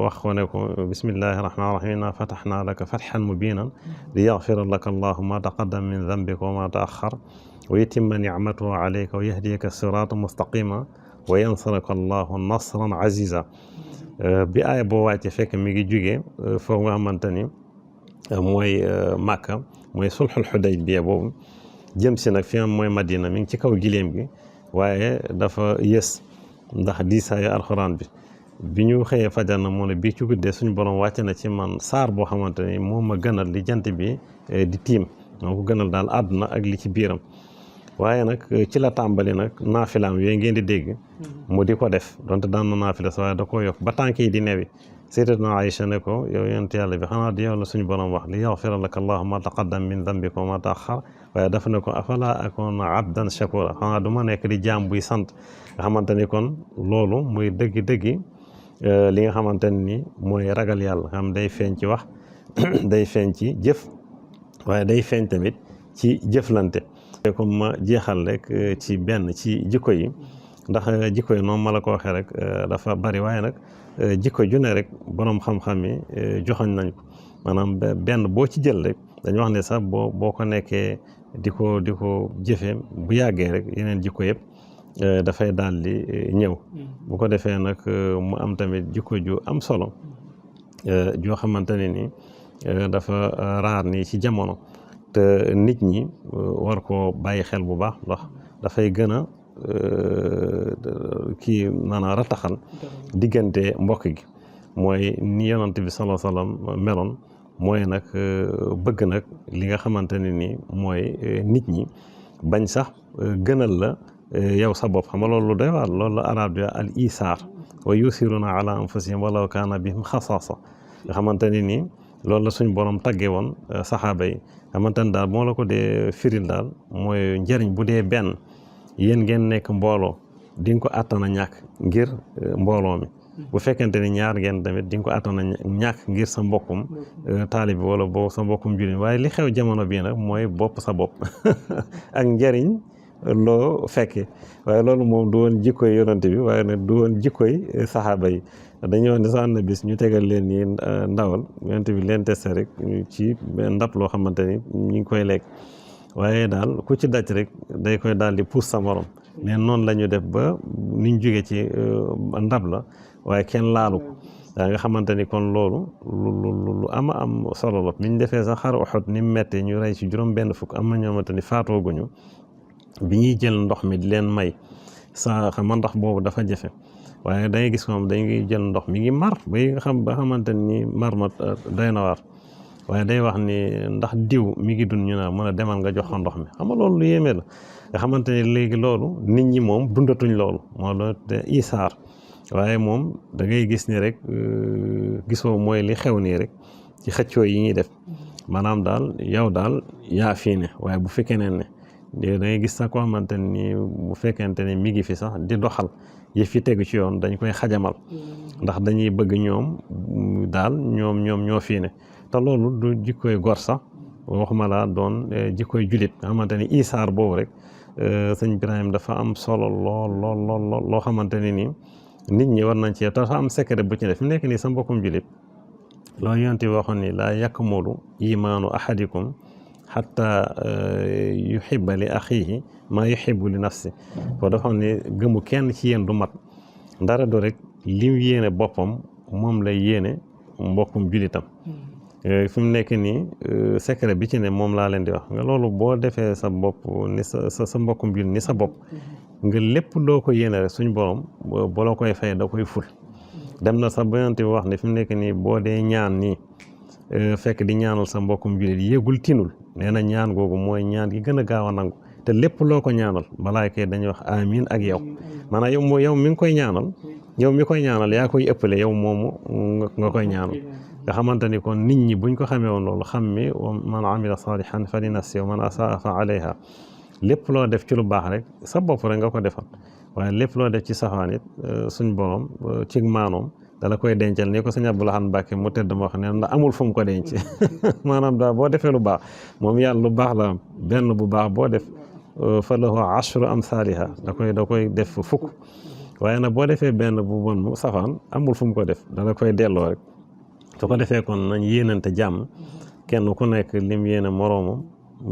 wax ko ne ko bismillahi rahmaani rahim inna fatahnaa laka fathan mubiinan li yaghfira laka allahu ma taqaddama min dhanbika wa ma ta'akhkhar wa yutimma ni'matahu alayka wa yahdiyaka siraatan mustaqima wa yansuraka allahu nasran aziza bi aaya boo wàcce fekk mi ngi jugee foofu nga xamante ni mooy Màkka mooy sulhul Hudaybiya boobu jëm si nag fi am mooy Madina mi ngi ci kaw giléem gi waaye dafa yës ndax diisaayu alxuraan bi ñu xëyee fajar na moo ne bii ci guddee suñu borom wàcce na ci man saar boo xamante ni moo ma gënal li jant bi di tiim moo ko gënal daal àdduna ak li ci biiram waaye nag ci la tàmbali nag naafilaam yooyu ngeen di dégg mu di ko def donte daan na naafila sa waaye da koo yokk ba tànk yi di newi sayyidatuna Aïcha ne ko yow yonent yàlla bi xanaa di yow la suñu borom wax li yaghfira laka allahu ma taqaddama min dhanbika wa ma ta'akhkhar waaye dafa ne ko afala akuna abdan shakura xanaa du ma nekk di jaam buy sant nga xamante ni kon loolu muy dëggi li nga xamante ni mooy ragal yàlla xam day feeñ ci wax day feeñ ci jëf waaye day feeñ tamit ci jëflante comme ma jeexal rek ci benn ci jikko yi ndax jikko yi noonu ma la ko waxee rek dafa bari waaye nag jikko ju ne rek boroom xam-xam yi joxoñ nañ ko maanaam benn boo ci jël rek dañu wax ne sax boo ko nekkee di ko jëfee bu yàggee rek yeneen jikko yëpp dafay daal di ñëw bu ko defee nag mu am tamit jikko ju am solo joo xamante ne ni dafa raar nii ci jamono te nit ñi war koo bàyyi xel bu baax ndax dafay gën a kii maanaam rataxal diggante mbokk gi mooy ni yonent bi sallallahu alayhi wasallam meloon mooy nag bëgg nag li nga xamante ne ni mooy nit ñi bañ sax gënal la yow sa bopp xam nga loolu doy waar loolu la arab di al isaar wa yusiruna ala anfusihim walaw kaana bihim xasaasa nga xamante ne ni loolu la suñ borom tagge woon saxaaba yi xamante ne daal moo la ko dee firil daal mooy njëriñ bu dee benn yéen ngeen nekk mbooloo di nga ko àttana ñàkk ngir mbooloo mi bu fekkente ni ñaar ngeen tamit di nga ko àttana ñàkk ngir sa mbokkum taalibi wala boo sa mbokkum jullit waaye li xew jamono bii nag mooy bopp sa bopp ak njëriñ loo fekke waaye loolu moom du woon jikkoy yonante bi waaye nag du woon jikkoy saxaaba yi dañuy wax ne sax na bis ñu tegal leen nii ndawal yonante bi leen testé rek ci ndab loo xamante ni ñu ngi koy lekk waaye daal ku ci daj rek day koy daal di puus sa morom neen noonu la ñu def ba niñ jóge ci ndab la waaye kenn laalu ko daa nga xamante ni kon loolu lu ama am solo la bi ñu defee sax xar Uhud ni mu mettee ñu rey ci juróom benn fukk am na ñoo xamante ni faatooguñu bi ñuy jël ndox mi di leen may sa xam ndox boobu dafa jafe waaye dangay gis moom dañuy jël ndox mi ngi mar ba xamante ni mar ma doy na waar waaye day wax ni ndax diw mi ngi dund ñu naa mën a demal nga jox ko ndox mi xam nga loolu lu yéeme la nga xamante ni léegi loolu nit ñi moom dundatuñ loolu moo la te isaar waaye moom da ngay gis ni rek gisoo mooy li xew nii rek ci xëccoo yi ñuy def maanaam daal yow daal yaa fii ne waaye bu fekkee ne da ngay gis sax koo xamante ni bu fekkente ne mi ngi fi sax di doxal yëf yi tegu ci yoon dañ koy xajamal ndax dañuy bëgg ñoom daal ñoom ñoo fii ne te loolu du jikkoy gor sax waxuma laa doon jikkoy julit nga xamante ni isaar boobu rek sëñ Ibrahima dafa am solo lool loo xamante ni nii nit ñi war nañ ci te dafa am secret bu ci def fi nekk nii sa mbokkum julit loolu yonent bi waxoon ni laa yakmulu imaanu ahadikum xatta yuhibba li axiihi maa yuhibbu li nafsi foo dafa xam ne gëmu kenn ci yéen du mat ndara do rek lim yéene boppam moom lay yéene mbokkum julitam fi mu nekk nii secret bi ci ne moom laa leen di wax nga loolu boo defee sa bopp ni sa mbokkum julit ni sa bopp nga lépp loo ko yéene rek suñ borom boo la koy fay da koy ful dem na sax ba yonent bi wax ne fi mu nekk nii boo dee ñaan nii fekk di ñaanal sa mbokkum julit yéegul tinul nee na ñaan googu mooy ñaan gi gën a gaaw a nangu te lépp loo ko ñaanal malaayka yi dañuy wax amiin ak yow maanaam yow mi ngi koy ñaanal yow mi koy ñaanal yaa koy ëppale yow moomu nga koy ñaanal nga xamante ni kon nit ñi buñ ko xamee woon loolu xam mi man amila salihan fa li nafsi wa man asaa fa alayha lépp loo def ci lu baax rek sa bopp rek nga ko defal waaye lépp loo def ci safaan it suñ borom ci maanoom dala koy dencal ni ko sëñ Abdou Lahad Mbacké mu tëdd ma wax ne ndax amul fu mu ko denc maanaam daal boo defee lu baax moom yàlla lu baax la benn bu baax boo def fa lahu ashru amsaaliha da koy def fukk waaye nag boo defee benn bu bon mu safaan amul fu mu ko def dala koy delloo rek su ko defee kon nañ yéenante jàmm kenn ku nekk lim yéene moroomam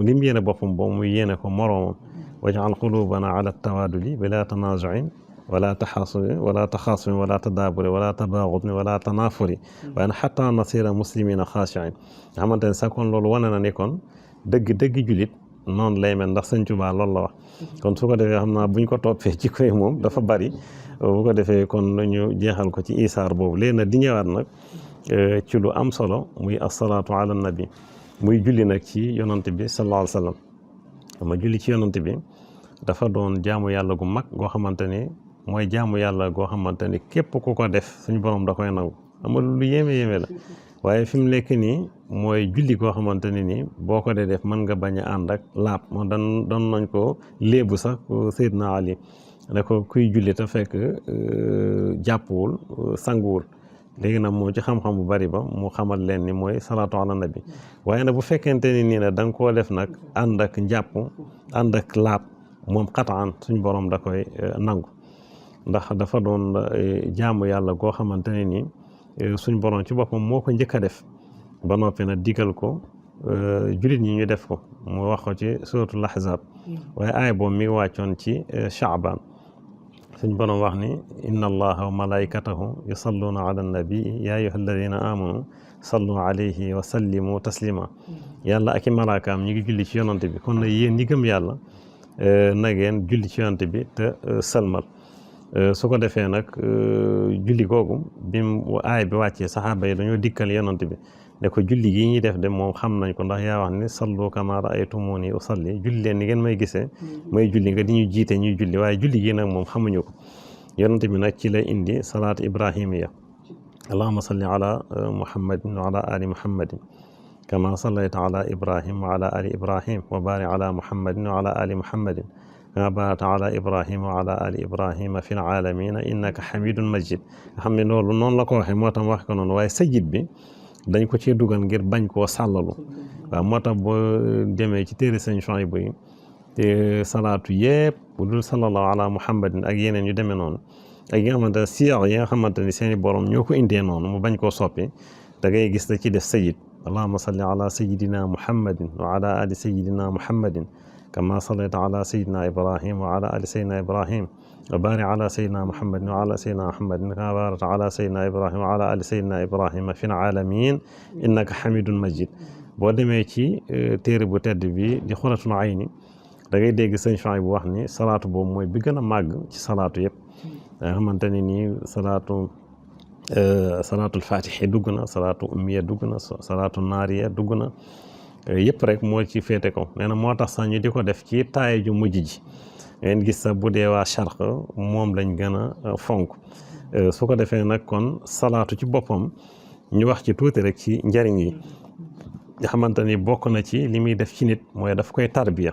lim yéene boppam boobu muy yéene ko moroomam waj'al qulubana ala tawaadudi bila tanazuin wala taxaasumi wala taxaasumi wala tadaaburi wala tabaagudni wala tanaafuri waaye nag xataa nasira muslimina xaashiin nga xamante ne sax kon loolu wane na ni kon dëgg julit noonu lay mel ndax Sëñ Tuubaa loolu la wax kon su ko defee xam naa buñ ko toppee ci koy moom dafa bari bu ko defee kon ñu jeexal ko ci isaar boobu léegi nag di ñëwaat nag ci lu am solo muy asalaatu ala nabi muy julli nag ci yonante bi sallallahu alayhi wa sallam ma julli ci yonante bi dafa doon jaamu yàlla gu mag goo xamante ni mooy jaamu yàlla goo xamante ni képp ku ko def suñu borom da koy nangu amul lu yéeme la waaye fi mu nekk nii mooy julli goo xamante ni nii boo ko dee def mën nga bañ a ànd ak laab moo doon nañ ko léebu sax Seydina Ali ne ko kuy julli te fekk jàppuwul sanguwul léegi nag moom ci xam-xam bu bari ba mu xamal leen ni mooy salaatu ala nabi waaye nag bu fekkente ni nii nag da nga koo def nag ànd ak njàpp ànd ak laab moom xataan suñ borom da koy nangu ndax dafa doon jaamu yàlla goo xamante ne nii suñ borom ci boppam moo ko njëkk a def ba noppi nag digal ko julit ñi ñu def ko mu wax ko ci suratul ahzab waaye aaya boobu mi ngi wàccoon ci Shaaban suñ borom wax ni inna allaha wa malaikatahu yusalluna ala nabii ya ayyuha alladina amanu sallu alayhi wa sallimu taslima yàlla ak i malaakaam ñi ngi julli ci yonante bi kon nag yéen ñi gëm yàlla na ngeen julli ci yonante bi te sëlmal su ko defee nag julli googu bi mu aay bi wàccee saxaaba yi dañoo dikkal yonante bi ne ko julli gi ñuy def de moom xam nañ ko ndax yaa wax ni sallu kama ra'aytumuni usalli julli leen ni ngeen may gisee may julli nga di ñu jiite ñuy julli waaye julli gi nag moom xamuñu ko yonante bi nag ci la indi salaat ibrahimiya allahumma salli ala muhammadin wa ala ali muhammadin kama sallayta ala ibrahim wa ala ali ibrahim wa barik ala muhammadin wa ala ali muhammadin kama barakta ala ibrahima wa ala ali ibrahima fi alamina innaka hamidun majid nga xam ne loolu noonu la ko waxee moo tax wax ko noonu waaye sajid bi dañ ko ci dugal ngir bañ koo sàllalu waaw moo tax boo demee ci téere Sëñ Suhaybu yi te salaatu yëpp bu dul sallallahu ala muhammadin ak yeneen yu demee noonu ak yi nga xamante ne siyaar yi nga xamante ni seeni borom ñoo ko indee noonu mu bañ koo soppi da ngay gis da ci def sajid allahumma salli ala sayidina muhammadin wa ala ali sayidina muhammadin kama sallayta ala sayidina ibrahim wa ala ali sayidina ibrahim wa barik ala sayidina muhammadin wa ala sayidina muhammadin kama barakta ala sayidina ibrahim wa ala ali sayidina ibrahima fi alamin innaka hamidun majid boo demee ci téere bu tedd bi di xuratul ayni da ngay dégg Sëñ Suhaybu bu wax ni salaatu boobu mooy bi gën a màgg ci salaatu yëpp nga xamante ne nii salaatul fatihi dugg na salaatu ummiya dugg na salaatu naariya dugg na yëpp rek moo ci féete ko nee na moo tax sax ñu di ko def ci taaya ju mujj ji ngeen gis sax bu dee waa charq moom lañ gën a fonk su ko defee nag kon salaatu ci boppam ñu wax ci tuuti rek ci njariñ yi nga xamante ni bokk na ci li muy def ci nit mooy daf koy tarbiya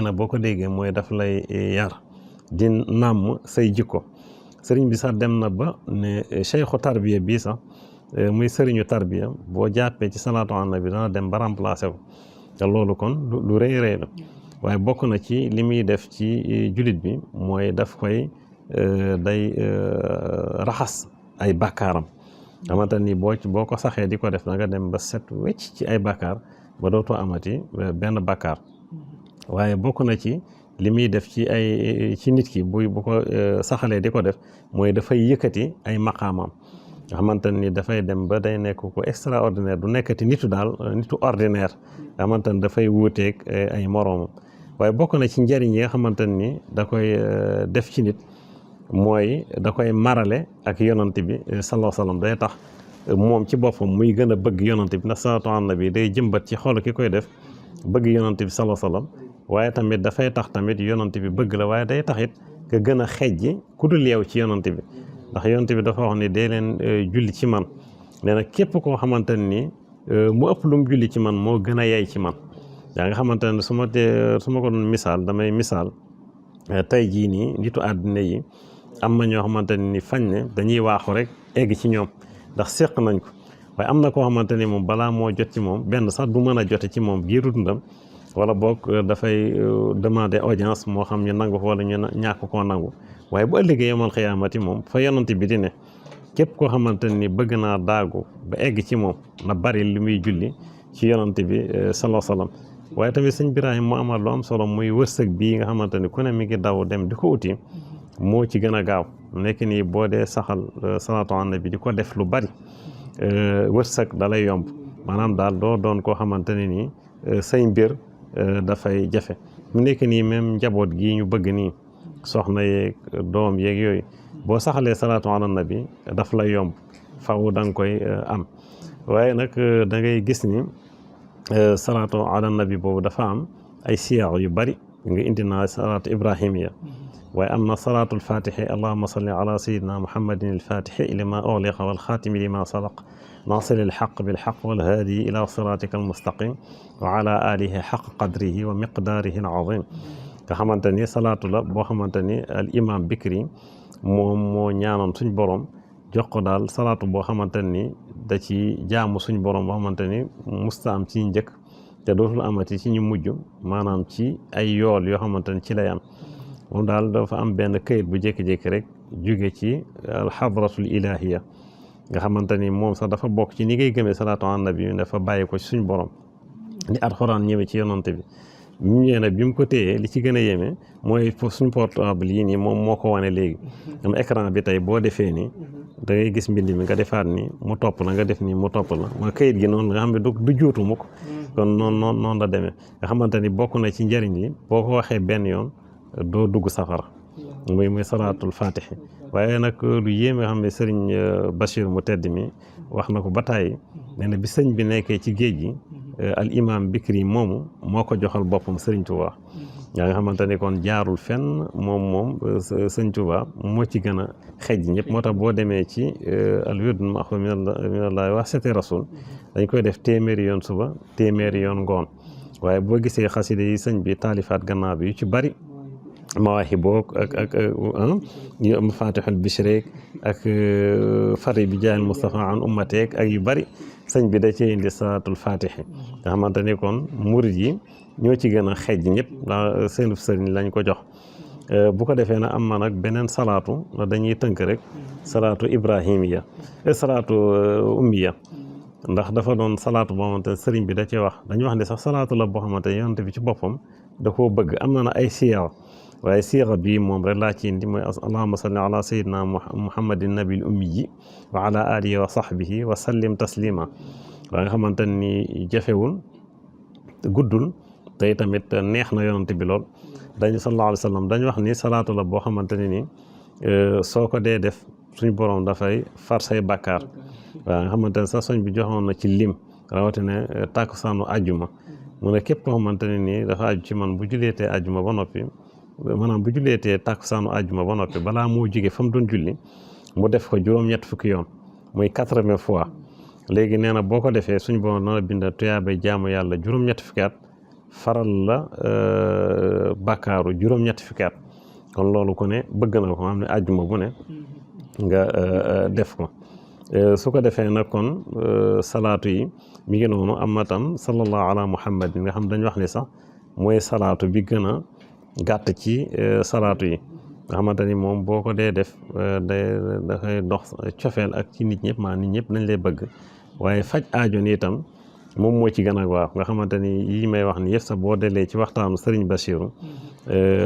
nag boo ko déggee mooy daf lay yar di nàmm say jikko sëriñ bi sax dem na ba ne cheikhu tarbiya bii sax muy sëriñu tarbiya boo jàppee ci salaatu ala nabi dana dem ba remplacé ko te loolu kon lu rëy la waaye bokk na ci li muy def ci julit bi mooy daf koy day raxas ay bàkkaaram xamante ni boo ko saxee di ko def da nga dem ba set wecc ci ay bàkkaar ba dootoo amati benn bàkkaar waaye bokk na ci li muy def ci nit ki bu ko saxalee di ko def mooy dafay yëkkati ay maqaamam nga xamante ni dafay dem ba day nekk ko extraordinaire du nekkati nitu ordinaire nga xamante ni dafay wuuteeg ay moroomam waaye bokk na ci njëriñ yi nga xamante ni da koy def ci nit mooy da koy marale ak yonante bi sallallahu alayhi wa sallam day tax moom ci boppam muy gën a bëgg yonante bi ndax salaatu ala nabi day jëmbat ci xol ki koy def bëgg yonante bi sallallahu alayhi wa sallam waaye tamit dafay tax tamit yonante bi bëgg la waaye day tax it nga gën a xejji ku dul yeew ci yonante bi ndax yonante bi dafa wax ni dee leen julli ci man nee na képp koo xamante ni mu ëpp lu mu julli ci man moo gën a yey ci man yaa nga xamante ne su ma ko doon misaal damay misaal tey jii nii nitu àddina yi am na ñoo xamante ni fañ ne dañuy waaxu rek egg ci ñoom ndax seq nañ ko waaye am na koo xamante ni moom balaa moo jot ci moom benn sax du mën a jote ci moom giiru dundam wala boog dafay demander audience moo xam ñu nangu ko wala ñu ñàkk koo nangu waaye bu ëllëgee yomal xiyaamati moom fa yonent bi di ne képp koo xamante ni bëgg naa daagu ba egg ci moom na bari li muy julli ci yonent bi sallallahu salaam waaye tamit sëñ Birahim mu amal lu am solo muy wërsëg bii nga xamante ni ku ne mi ngi daw dem di ko uti moo ci gën a gaaw nekk nii boo dee saxal salaatu ala nabi di ko def lu bari wërsëg dalay yomb maanaam daal doo doon koo xamante ne nii say mbir dafay jafe mu nekk nii même njaboot gii ñu bëgg nii soxna yeeg doom yeeg yooyu boo saxalee salaatu ala nabi daf lay yomb faw da nga koy am waaye nag da ngay gis ni salaatu ala nabi boobu dafa am ay siyaax yu bari nga indi naa salaatu ibrahimiya waaye am na salaatul fatixi allahuma salli ala sayidina muhammadin alfatixi lima ughliqa walxaatimi lima sabaq naasiri alxaq bilxaq walhaadi ila siratika almustaqim wa ala alihi xaq qadrihi wa miqdaarihi alazim nga xamante ni salaatu la boo xamante ni al imam Bikri moom moo ñaanoon suñ borom jox ko daal salaatu boo xamante ni da ci jaamu suñ borom boo xamante ni musta am ci njëkk te dootul amati ci ñu mujj maanaam ci ay yool yoo xamante ni ci lay am moom daal dafa am benn këyit bu jékki-jékki rek jóge ci alxadratul ilahiya nga xamante ni moom sax dafa bokk ci ni ngay gëmee salaatu ala nabi dafa bàyyi ko ci suñ borom ni alxuraan ñëwee ci yonante bi mu ñëwee nag bi mu ko téyee li ci gën a yéeme mooy suñ portable yi nii moom moo ko wane léegi am écran bi tey boo defee nii da ngay gis mbind mi nga defaat ni mu topp la nga def nii mu topp la mooy këyit gi noonu nga xam ne du juutu mukk kon noonu la demee nga xamante ni bokk na ci njëriñ li boo ko waxee benn yoon doo dugg safara muy salaatul fatixi waaye nag lu yéeme nga xam ne sëriñ Bachir mu tedd mi wax na ko ba tàyyi nee na bi sëñ bi nekkee ci géej gi al imam Bikri moomu moo ko joxal boppam sëriñ Touba yaa nga xamante ni kon jaarul fenn moom sëñ Touba moo ci gën a xejj ñëpp moo tax boo demee ci al wird maxuud minallahi wa sati rasul dañ koy def téeméeri yoon suba téeméeri yoon ngoon waaye boo gisee xasida yi sëñ bi taalifaat gannaaw bi yu ci bari mawaahiboog ak ñu am fatixul bishreek ak fari bi jaayal Mustafa an ummateek ak yu bari sëñ bi da cee indi salaatul fatixi nga xamante ni kon murid yi ñoo ci gën a xejj ñëpp ndax seen sëriñ lañ ko jox bu ko defee na am na nag beneen salaatu dañuy tënk rek salaatu ibrahimiya salaatu ummiya ndax dafa doon salaatu boo xamante ne sëriñ bi da cee wax dañu wax ne sax salaatu la boo xamante ne yonent bi ci boppam da koo bëgg am na ay siyaar waaye siira bii moom rek laa ci indi mooy allahuma salli ala sayidina muhammadin nabil ummiyi wa ala alihi wa sahbihi wa sallim taslima waa nga xamante ni jafewul guddul te tamit neex na yonante bi lool dañu sallallahu alayhi wa sallam dañu wax ni salaatu la boo xamante ne ni soo ko dee def suñ borom dafay far say bàkkaar waa nga xamante ne sax soñ bi joxoon na ci lim rawatina tàkkusaanu àjjuma mu ne képp koo xamante ne nii dafa aju ci man bu juleetee àjjuma ba noppi maanaam bu julleetee tàkkusaanu àjjuma ba noppi balaa moo jóge fa mu doon julli mu def ko juróom-ñett fukki yoon muy 80 fois léegi nee na boo ko defee suñ borom dana bind tuyaabay jaamu yàlla juróom-ñett fukki at faral la bàkkaaru juróom-ñett fukki at kon loolu ku ne bëgg na ko xam ne àjjuma bu ne nga def ko su ko defee nag kon salaatu yi mi ngi noonu am na tam sallallahu ala muhammad nga xam dañ wax ni sax mooy salaatu bi gën a gàtt ci salaatu yi nga xamante ni moom boo ko dee def dafay dox cofeel ak ci nit ñëpp maa nit ñëpp nañ lay bëgg waaye faj aajo ni itam moom moo ci gën a waaw nga xamante ni yi may wax ni yëpp sax boo delee ci waxtaanu Serigne Bassirou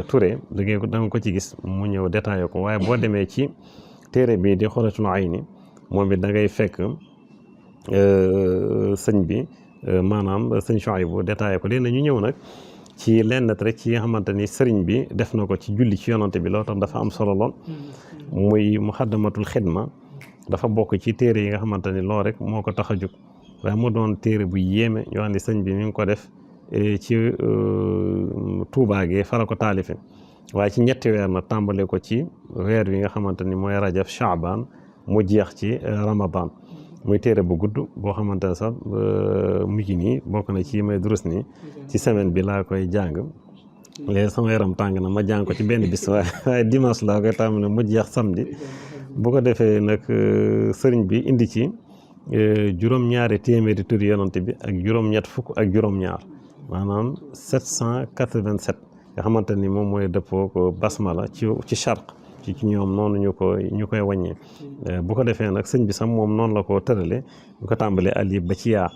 Touré da nga ko ci gis mu ñëw détaillé ko waaye boo demee ci téere bi di Xuratul Ayni moom it da ngay fekk sëñ bi maanaam sëñ Chouaïbou détaillé ko léegi ñu ñëw nag ci lenn rek ci nga xamante ni sëriñ bi def na ko ci julli ci yonante bi loolu tax dafa am solo lool muy muxaddamatul xidma dafa bokk ci téere yi nga xamante ni loolu rek moo ko tax a jóg waaye mu doon téere bu yéeme yoo xam ne sëñ bi mi ngi ko def ci Tuubaa gi fara ko taalife waaye ci ñetti weer na tàmbale ko ci weer wi nga xamante ni mooy rajab Shaaban mu jeex ci Ramadan muy téere bu gudd boo xamante ne sax mu ngi nii bokk na ci may durus nii ci semaine bi laa koy jàng léegi sama yaram tàng na ma jàng ko ci benn bis waaye dimanche laa koy tàmbale mu jeex samedi bu ko defee nag sëriñ bi indi ci juróom-ñaari téeméeri turi yonante bi ak juróom-ñett fukk ak juróom-ñaar maanaam 787 nga xamante ni moom mooy dëppoo ko basmala ci charq ci ñoom noonu ñu koy wàññee bu ko defee nag sëñ bi sax moom noonu la ko tërale ñu ko tàmbalee alif ba ci yaa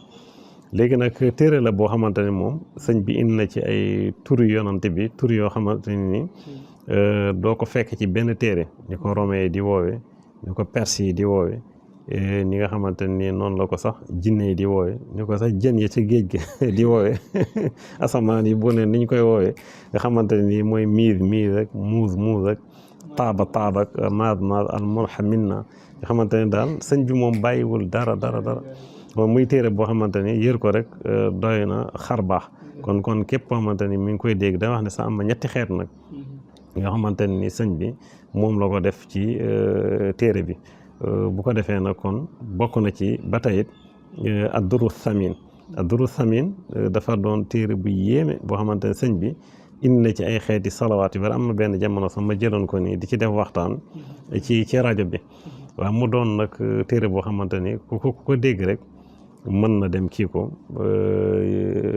léegi nag téere la boo xamante ne moom sëñ bi indi na ci ay turu yonante bi tur yoo xamante ni doo ko fekk ci benn téere ñu ko romain di woowe ñu ko perse yi di woowe ni nga xamante ni noonu la ko sax jinne yi di woowe ñu ko sax jën yi ci géej gi di woowe asamaan yi bu ne ni ñu koy woowe nga xamante ni mooy miir rek muuz rek taaba ak maad al mulhaminna nga xamante ne daal sëñ bi moom bàyyiwul dara moom muy téere boo xamante ni yër ko rek doy na xar baax kon képp koo xamante ni mi ngi koy dégg da wax ne sax am na ñetti xeet nag nga xamante ni sëñ bi moom la ko def ci téere bi bu ko defee nag kon bokk na ci ba tey it ad-Durru Thamin dafa doon téere bu yéeme boo xamante ne sëñ bi indi na ci ay xeeti salawaat yu bari am na benn jamono sax ma jëloon ko nii di ci def waxtaan ci rajo bi waaw mu doon nag téere boo xamante ni ku ko dégg rek mën na dem kii ko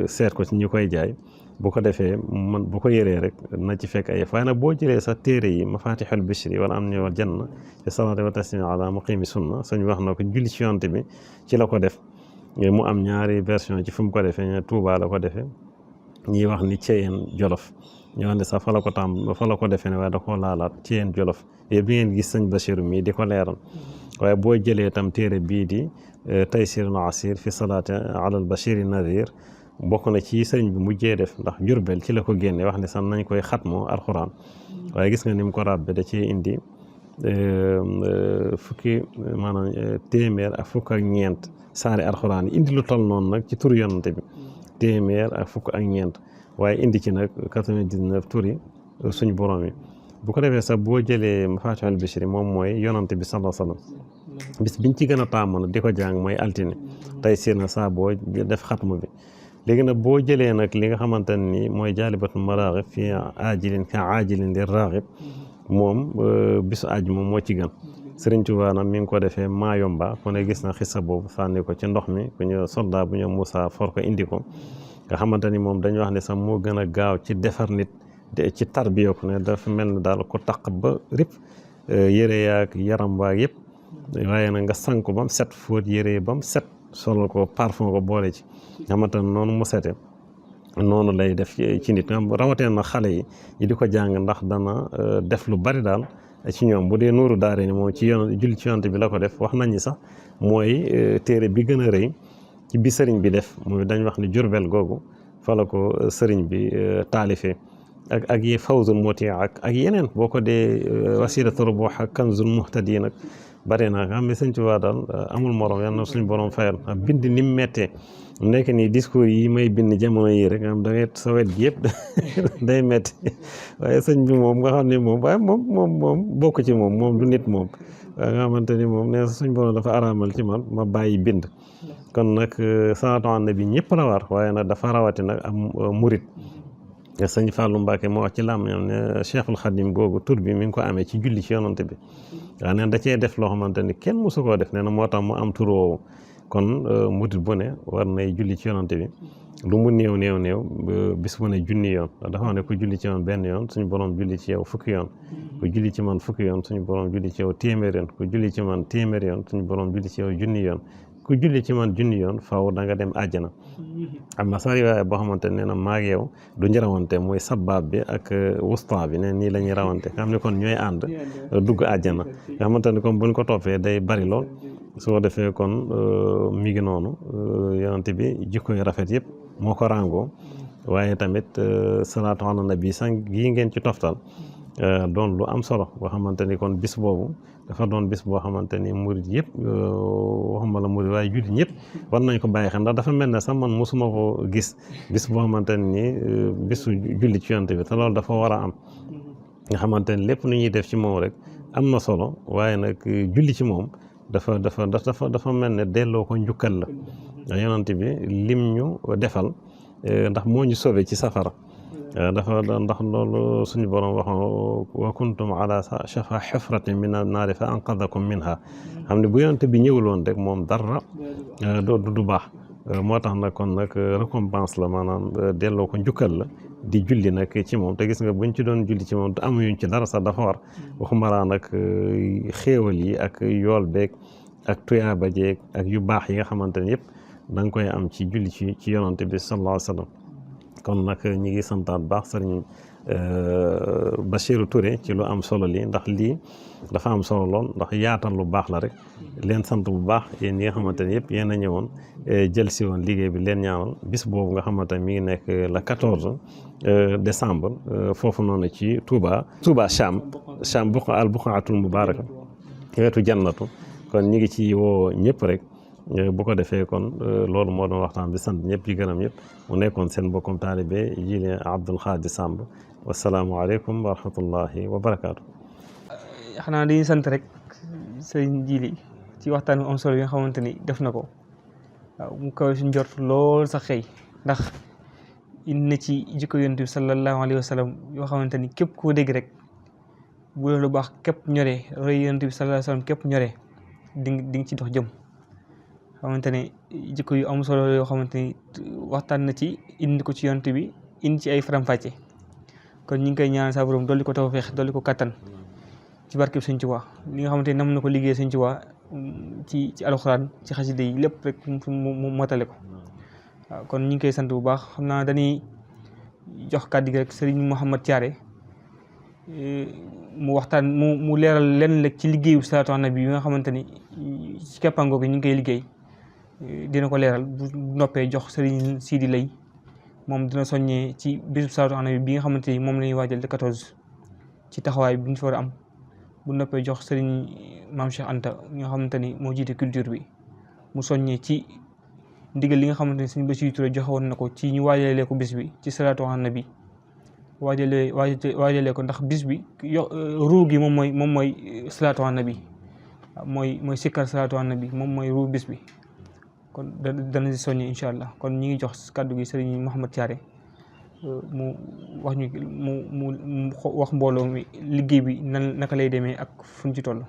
seet ko ci ñi koy jaay bu ko defee man bu ko yëree rek na ci fekk ay waaye nag boo jëlee sax téere yi Mafatihul Bichri wala am ni wal janna fi salaati wa taslimi ala muqimi sunna sëñ wax na ko julli ci yonte bi ci la ko def mu am ñaari version ci fu mu ko defee ña Tuubaa la ko defee ñiy wax ni Ceyeen Jolof ñoo xam ne sax fa la ko defee ne waaye da koo laalaat Ceyeen Jolof yooyu bi ngeen gis sëñ Bachir mii di ko leeral waaye boo jëlee tam téere bii di Taysirul Asir fi salaati ala al Bachiri Nadir bokk na ci sëriñ bi mujjee def ndax Jurbel ci la ko génne wax ne sax nañ koy xatmoo alxuraan waaye gis nga ni mu ko ràbbe da cee indi fukki maanaam téeméer ak fukk ak ñeent saari alxuraan yi indi lu toll noonu nag ci turu yonante bi téeméer ak fukk ak ñeent waaye indi ci nag 99 turi suñu borom yi bu ko defee sax boo jëlee Mafatihul Bichri moom mooy yonante bi sallallahu alayhi wasallam bis biñ ci gën a tàmm nag di ko jàng mooy altine tey sir na saa boo def xatmu bi léegi nag boo jëlee nag li nga xamante ni mooy jaalibatul maraaxib fi aajilin ka aajilin di raaxib moom bisu àjjuma moo ci gën Sëriñ Tuubaa nag mi ngi ko defee Maayomba ku ne gis na xissa boobu sànni ko ci ndox mi ku ñu soldat bu ñu Moussa for ko indi ko nga xamante ni moom dañu wax ne sax moo gën a gaaw ci defar nit ci tarbiya ko ne dafa mel ni daal ko taq ba rip yére yaak yaram waak yëpp waaye nag nga sang ko ba mu set fóot yére ba mu set solal ko parfum ko boole ci nga xamante ne noonu mu sete noonu lay def ci nit rawatina na xale yi di ko jàng ndax dana def lu bari daal ci ñoom bu dee nuuru daare ni moom ci julli ci yonent bi la ko def wax nañ ni sax mooy téere bi gën a rëy ci bi sëriñ bi def mooy dañ wax ni Jurbel googu fa la ko sëriñ bi taalifee ak yi fawzul muti ak yeneen boo ko dee wasilatu rubuh ak kanzul muhtadi nag bare naa nga xam ne sëñ Tuubaa daal amul morom yal na suñ borom fayal bind ni mu méttee mu nekk nii discours yi may bind jamono yi rek nga xam da ngay sa wet gi yëpp day métti waaye sëñ bi moom nga xam ne moom waaye moom bokk ci moom du nit moom waaye nga xamante ni moom nee suñ borom dafa araamal ci man ma bàyyi bind kon nag salaatu ala nabi ñëpp la war waaye nag dafa rawati nag am murit sëñ Fallou Mbacke moo wax ci làmmiñam ne Cheikhul Khadim googu tur bi mi ngi ko amee ci julli ci yonante bi waaw neen da cee def loo xamante ni kenn mosu koo def nee na moo tax mu am tur woowu kon murit bu ne war nay julli ci yonante bi lu mu néew bis bu ne junni yoon dafa wax ne ku julli ci yoon benn yoon suñu borom julli ci yow fukki yoon ku julli ci man fukki yoon suñu borom julli ci yow téeméer yoon ku julli ci man téeméer yoon suñu borom julli ci yow junni yoon ku julli ci man junni yoon faaw da nga dem àjjana am na sax riwaaya boo xamante ne na maag yow du ñu rawante mooy sabab bi ak wusta bi ne nii la ñuy rawante nga xam ne kon ñooy ànd dugg àjjana nga xamante ne comme buñ ko toppee day bari lool soo defee kon mi ngi noonu yonante bi jikko yu rafet yëpp moo ko ràngoo waaye tamit salaatu ala nabi sax gii ngeen ci toftal doon lu am solo boo xamante ni kon bis boobu dafa doon bis boo xamante ni murit yëpp waxuma la murit waaye jullit ñëpp war nañ ko bàyyi xel ndax dafa mel ne sax man mosuma ko gis bis boo xamante ni bisu julli ci yonent bi te loolu dafa war a am nga xamante ni lépp lu ñuy def ci moom rek am na solo waaye nag julli ci moom dafa mel ne delloo ko njukkal la ndax yonent bi lim ñu defal ndax moo ñu sauvé ci safara dafa ndax loolu suñu borom wax wa kuntum ala shafa xufratin min annaari fa anqadakum minha xam ne bu yonent bi ñëwuloon rek moom dara du baax moo tax nag kon nag récompense la maanaam delloo ko njukkal la di julli nag ci moom te gis nga buñ ci doon julli ci moom te amuñu ci dara sax dafa war waxuma laa nag xéewal yi ak yool beeg ak tuyaaba jeeg ak yu baax yi nga xamante ne yëpp da nga koy am ci julli ci yonante bi sallallahu alayhi wa sallam kon nag ñi ngi santaat baax sëriñ Bachirou Touré ci lu am solo lii ndax lii dafa am solo lool ndax yaatal lu baax la rek leen sant bu baax yéen ñi nga xamante ne yëpp yéen a ñëwoon jël si woon liggéey bi leen ñaanal bis boobu nga xamante ne mi ngi nekk le 14 décembre foofu noonu ci Touba Cham al buqaatul mubaaraka wetu jannatu kon ñi ngi ci woo ñëpp rek bu ko defee kon loolu moo doon waxtaan bi sant ñëpp yi gërëm ñëpp mu nekkoon seen bokkum taalibe Jili Abdul Xaadir Samb wasalaamualeykum wa rahmatullahi wa barakaatu. xanaa dañuy sant rek sëñ Jili ci waxtaan bi am solo yi nga xamante ni def na ko waaw mu kaw suñ jort lool sax xëy ndax indi na ci jikko yonent bi sallallahu alayhi wa sallam yoo xamante ni képp koo dégg rek bu la lu baax képp ñoree roy yonent bi sallallahu alayhi wa sallam képp ñoree di nga ci dox jëm. xamante ne jikko yu am solo yoo xamante ni waxtaan na ci indi ko ci yonent bi indi ci ay faram-fàcce kon ñu ngi koy ñaan sa borom dolli ko tawfeex dolli ko kattan ci barkeb Sëñ Tuubaa li nga xamante ni nam na ko liggéey Sëñ Tuubaa ci alxuraan ci xasida yi lépp rek mu motale ko waaw kon ñu ngi koy sant bu baax xam naa dañuy jox kàddu gi rek Serigne Mouhamed Thiaré mu waxtaan mu leeral lenn rek ci liggéeyu salaatu ala nabi bi nga xamante ni ci keppango gi ñu ngi koy liggéey dina ko leeral bu noppee jox Serigne Sidi Lay moom dina soññee ci bisub salaatu ala nabi bi nga xamante ni moom la ñuy waajal le 14 ci taxawaay bi ñu fa war a am bu noppee jox Serigne Mame Cheikh Anta nga xamante ni moo jiite culture bi mu soññee ci ndigal li nga xamante ni Serigne Bassirou Touré joxe woon na ko ci ñu waajalee ko bis bi ci salaatu ala nabi waajalee ko ndax bis bi ruu gi moom mooy salaatu ala nabi mooy sikkar salaatu ala nabi moom mooy ruu bis bi kon dana si soññee incha allah kon ñi ngi jox kàddu gi Serigne Mouhamed Thiaré mu wax ñu mu wax mbooloo mi liggéey bi naka lay demee ak fu ñu ci toll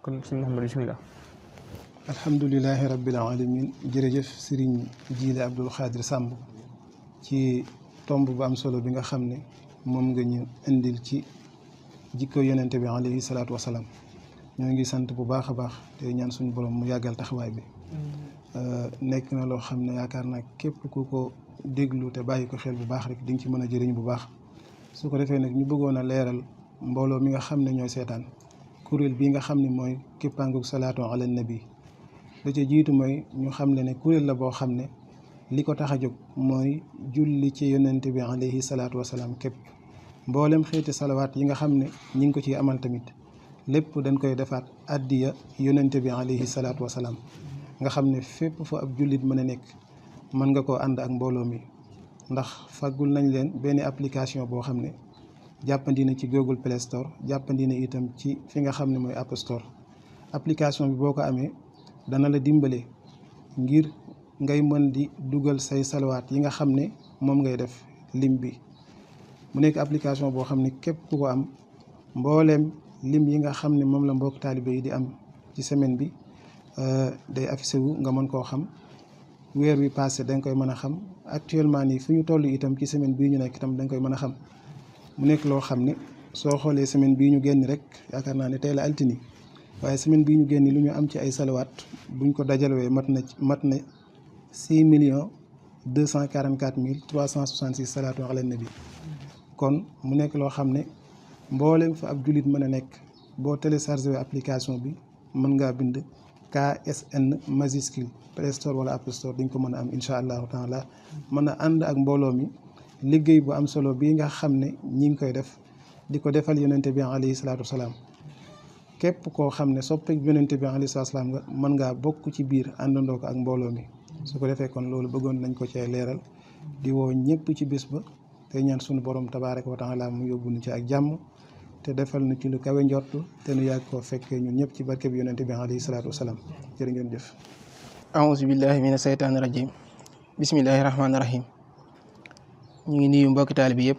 kon Serigne Mouhamed bismillah. alhamdulilahi rabbil alamin jërëjëf Serigne Jili Abdul Xaadir Samb ci tomb bu am solo bi nga xam ne moom nga ñu indil ci jikko yonente bi alayhi salaatu wasalaam ñoo ngi sant bu baax a baax te ñaan suñu borom mu yàggal taxawaay bi nekk na loo xam ne yaakaar naa képp ku ko déglu te bàyyi ko xel bu baax rek di nga ci mën a jëriñ bu baax su ko defee nag ñu bëggoon a leeral mbooloo mi nga xam ne ñooy seetaan kuréel bii nga xam ne mooy képpaangug salaatu ala nabi la ca jiitu mooy ñu xam ne kuréel la boo xam ne li ko tax a jóg mooy julli ci yonente bi alayhi salaatu wasalaam képp mboolem xeeti salawaat yi nga xam ne ñi ngi ko ciy amal tamit lépp dañ koy defaat addiya yonente bi alayhi salaatu wasalaam nga xam ne fépp fa ab jullit mën a nekk mën nga koo ànd ak mbooloo mi ndax faggul nañ leen benn application boo xam ne jàppandi na ci Google Play Store jàppandi na itam ci fi nga xam ne mooy App Store application bi boo ko amee dana la dimbale ngir ngay mën di dugal say salawaat yi nga xam ne moom ngay def lim bi mu nekk application boo xam ne képp ku ko am mbooleem lim yi nga xam ne moom la mbokk taalibe yi di am ci semaine bi day affiché wu nga mën koo xam weer wi passé da nga koy mën a xam actuellement nii fu ñu toll itam ci semaine bii ñu nekk itam da nga koy mën a xam mu nekk loo xam ne soo xoolee semaine bii ñu génn rek yaakaar naa ne tey la altini waaye semaine bii ñu génn lu ñu am ci ay salawaat buñ ko dajalewee mat na 6,244,366 salaatu ala nabi kon mu nekk loo xam ne mboolem fa ab jullit mën a nekk boo téléchargé application bi mën ngaa bind KSN majuscule Play Store wala App Store dañ ko mën a am incha allahu taala mën a ànd ak mbooloo mi liggéey bu am solo bii nga xam ne ñi ngi koy def di ko defal yonente bi alayhi salaatu wasalaam képp koo xam ne soppeek yonente bi alayhi salaatu wasalaam nga mën ngaa bokk ci biir àndandoo ko ak mbooloo mi su ko defee kon loolu bëggoon nañ ko cee leeral di woo ñëpp ci bis ba te ñaan suñu borom tabaaraka wa taala mu yóbbu nu ci ak jàmm te defal nu ci lu kawe njort te nu yàgg koo fekkee ñun ñëpp ci barke bi yonente bi alayhi salaatu wasalaam jërë ngeen jëf. aouzu billahi mina seytaani rajim bismillahi rahmaani rahim ñu ngi nuyu mbokki taalibe bi yëpp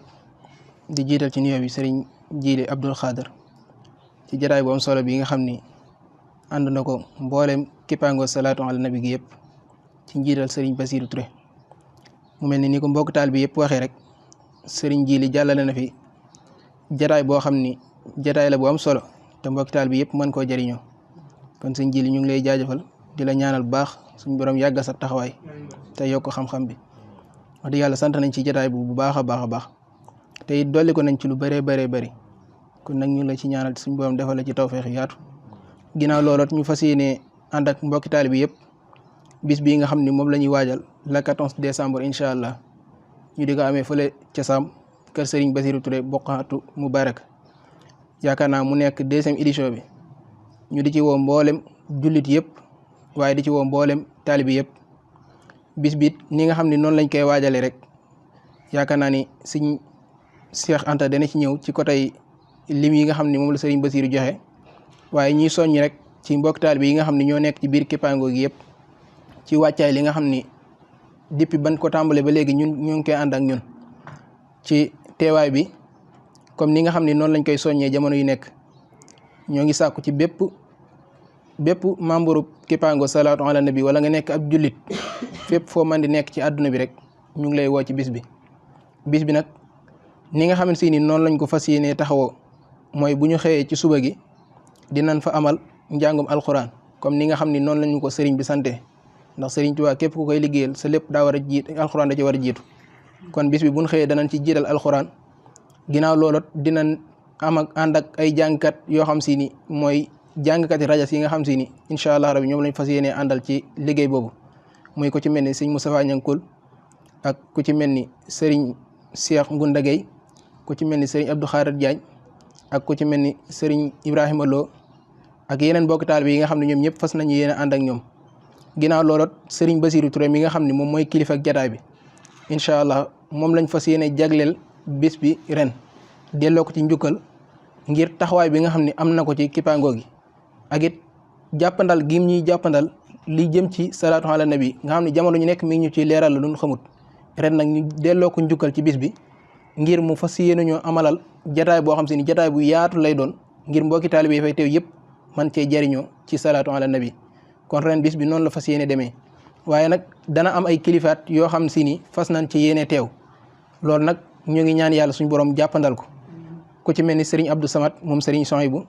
di jiital ci nuyoo bi sëriñ Jili Abdul Xaadir ci jaraay bu am solo bi nga xam ni ànd na ko mboolem kippaangoo salaatu ala nabi gi yëpp ci njiital sëriñ Bassirou Touré. mu mel ni ko mbokk taal bi yëpp waxee rek sëriñ Jili jàllale na fi jataay boo xam ni jataay la bu am solo te mbokk taal bi yëpp mën koo jëriñoo kon sëriñ Jili ñu ngi lay jaajëfal di la ñaanal bu baax suñu borom yàggal sa taxawaay te yokk xam-xam bi wax dëgg yàlla sant nañ ci jataay bu baax a baax te it dolli ko nañ ci lu bëree bëri kon nag ñu la ci ñaanal suñu borom defal la ci tawfeex yaatu ginnaaw loolu ñu fas yéene ànd ak mbokki taal bi yëpp bis bii nga xam ni moom la ñuy waajal le 14 décembre incha allah ñu di ko amee fële ca Sam kër Serigne Bassirou Touré Boqaatu Mubarak yaakaar naa mu nekk 2e édition bi ñu di ci woo mboolem jullit yëpp waaye di ci woo mboolem taalibi yëpp bis bi ni nga xam ne noonu lañ koy waajalee rek yaakaar naa ni Sëriñ Cheikh Anta dana ci ñëw ci côté lim yi nga xam ne moom la Serigne Bassirou joxe waaye ñuy soññ rek ci mbokk taalibe yi nga xam ne ñoo nekk ci biir kippaango gi yëpp ci wàccaay li nga xam ni depuis ban ko tàmbale ba léegi ñun ñu ngi koy ànd ak ñun ci teewaay bi comme ni nga xam ne noonu lañ koy soññee jamono yu nekk ñoo ngi sàkku ci bépp membre kippaango salaatu ala nabi wala nga nekk ab jullit fépp foo mën di nekk ci àdduna bi rek ñu ngi lay woo ci bis bi nag ni nga xamante ni noonu lañ ko fas yéenee taxawoo mooy bu ñu xëyee ci suba gi dinañ fa amal njàngum alxuraan comme ni nga xam ni noonu lañu ko sëriñ bi sante ndax sëriñ Tuubaa képp ku koy liggéeyal sa lépp daa war a jiit alxuraan da ci war a jiitu kon bis bi bu ñu xëyee danañ ci jiital alxuraan ginnaaw loolot dinañ ànd ak ay jàngkat yoo xam si ni mooy jàngkati rajas yi nga xam si ni incha allah rabi ñoom lañ fas yéenee àndal ci liggéey boobu muy ko ci mel ni sëriñ Moustapha Ñankul ak ku ci mel ni sëriñ Cheikh Ngunda Gueye ku ci mel ni sëriñ Abdou Khadir Diagne ak ku ci mel ni sëriñ Ibrahima Lo ak yeneen mbokk taalibe yi nga xam ne ñoom ñëpp fas nañu yéene ànd ak ñoom ginnaaw loolot sëriñ Bassirou Touré mi nga xam ne moom mooy kilifa ak jataay bi incha allah moom lañ fas yéene jagleel bis bi ren delloo ko ci njukkal ngir taxawaay bi nga xam ne am na ko ci kippaango gi ak it jàppandal gi ñuy jàppandal li jëm ci salaatu ala nabi nga xam ne jamono ñu nekk mi ngi ñu ci leeral la duñ xamut ren nag ñu delloo ko njukkal ci bis bi ngir mu fas yéene ñoo amalal jataay boo xam si ni jataay bu yaatu lay doon ngir mbokki taalibe yi fay teew yëpp man cee jariñoo ci salaatu ala nabi kon ren bis bi noonu la fas yéene demee waaye nag dana am ay kilifaat yoo xam si ni fas nañ ci yéene teew loolu nag ñu ngi ñaan yàlla suñu borom jàppandal ko ku ci mel ni Serigne Abdou Samad moom Serigne Souhaïbou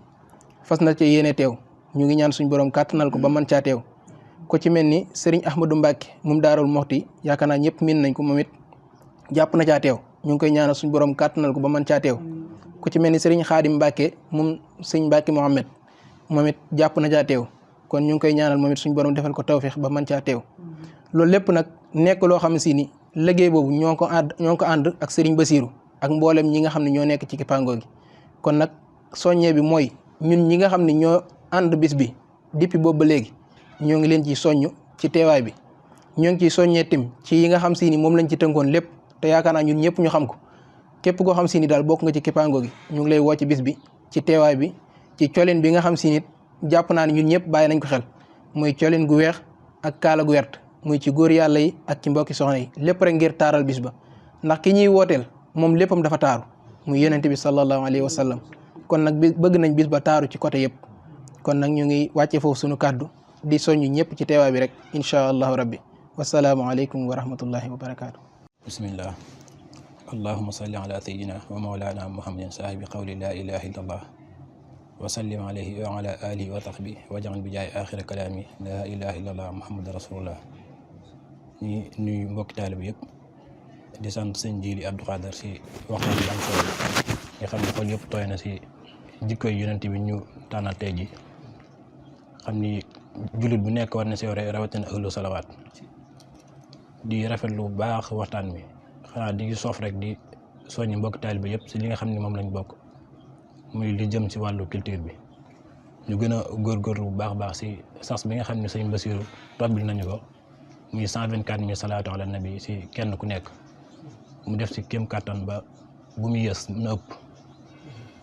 fas na ci yéene teew ñu ngi ñaan suñu borom kàttanal ko ba mën caa teew ku ci mel ni Serigne Ahmadou Mbacke moom Daarul Moxti yaakaar naa ñëpp miin nañ ko moom it jàpp na caa teew ñu ngi koy ñaanal suñu borom kàttanal ko ba mën caa teew ku ci mel ni Serigne Khadim Mbacke moom Serigne Mbacke Mohamed moom it jàpp na caa teew kon ñu ngi koy ñaanal moom it suñu borom defal ko tawfeex ba mën caa teew loolu lépp nag nekk loo xam si ni liggéey boobu ñoo ko ànd ak Serigne Bassirou ak mboolem ñi nga xam ne ñoo nekk ci kippaango gi kon nag soññee bi mooy ñun ñi nga xam ne ñoo ànd bis bi depuis boobu ba léegi ñoo ngi leen ci soññ ci teewaay bi ñoo ngi ciy soññee tim ci yi nga xam si ni moom lañ ci tënkoon lépp te yaakaar naa ñun ñëpp ñu xam ko képp koo xam si ni daal bokk nga ci kippaango gi ñu ngi lay woo ci bis bi ci teewaay bi ci colin bi nga xam si nit jàpp naa ne ñun ñëpp bàyyi nañ ko xel muy colin gu weex ak kaala gu wert muy ci góor yàlla yi ak ci mbokki soxna yi lépp rek ngir taaral bis ba ndax ki ñuy wooteel moom léppam dafa taaru muy yonent bi sallallahu alayhi wa sallam kon nag bëgg nañ bis ba taaru ci côté yëpp kon nag ñu ngi wàcce foofu suñu kàddu di soññ ñëpp ci teewaay bi rek incha allahu rabbi wasalaamu aleykum wa rahmatullahi wa barakaatu. bismillah allahuma salli ala sayidina wa mawlana muhammadin saahibi qawli la ilaha illa allah wa sallim alayhi wa ala alihi wa sahbi waj'al bi jaay axira kalaami la ilaha illa allah muhammad rasulullah ñi nuyu mbokki taalibe yëpp di sant sëñ Jili Abdou Khadir si waxtaan bi am solo nga xam ne xol yëpp tooy na si jikkoy yonent bi ñu tànnal tey ji xam ni jullit bu nekk war na si rawatina ahlu salawaat di rafetlu bu baax waxtaan mi xanaa di soof rek di soññi mbokki taalibe yëpp si li nga xam ne moom lañ bokk muy li jëm si wàllu culture bi ñu gën a góorgóorlu bu baax si sas bi nga xam ne sëñ Bassirou tobbil nañu ko muy 124 000 salaatu ala nabi si kenn ku nekk mu def si kéem kàttan ba bu mu yës na ëpp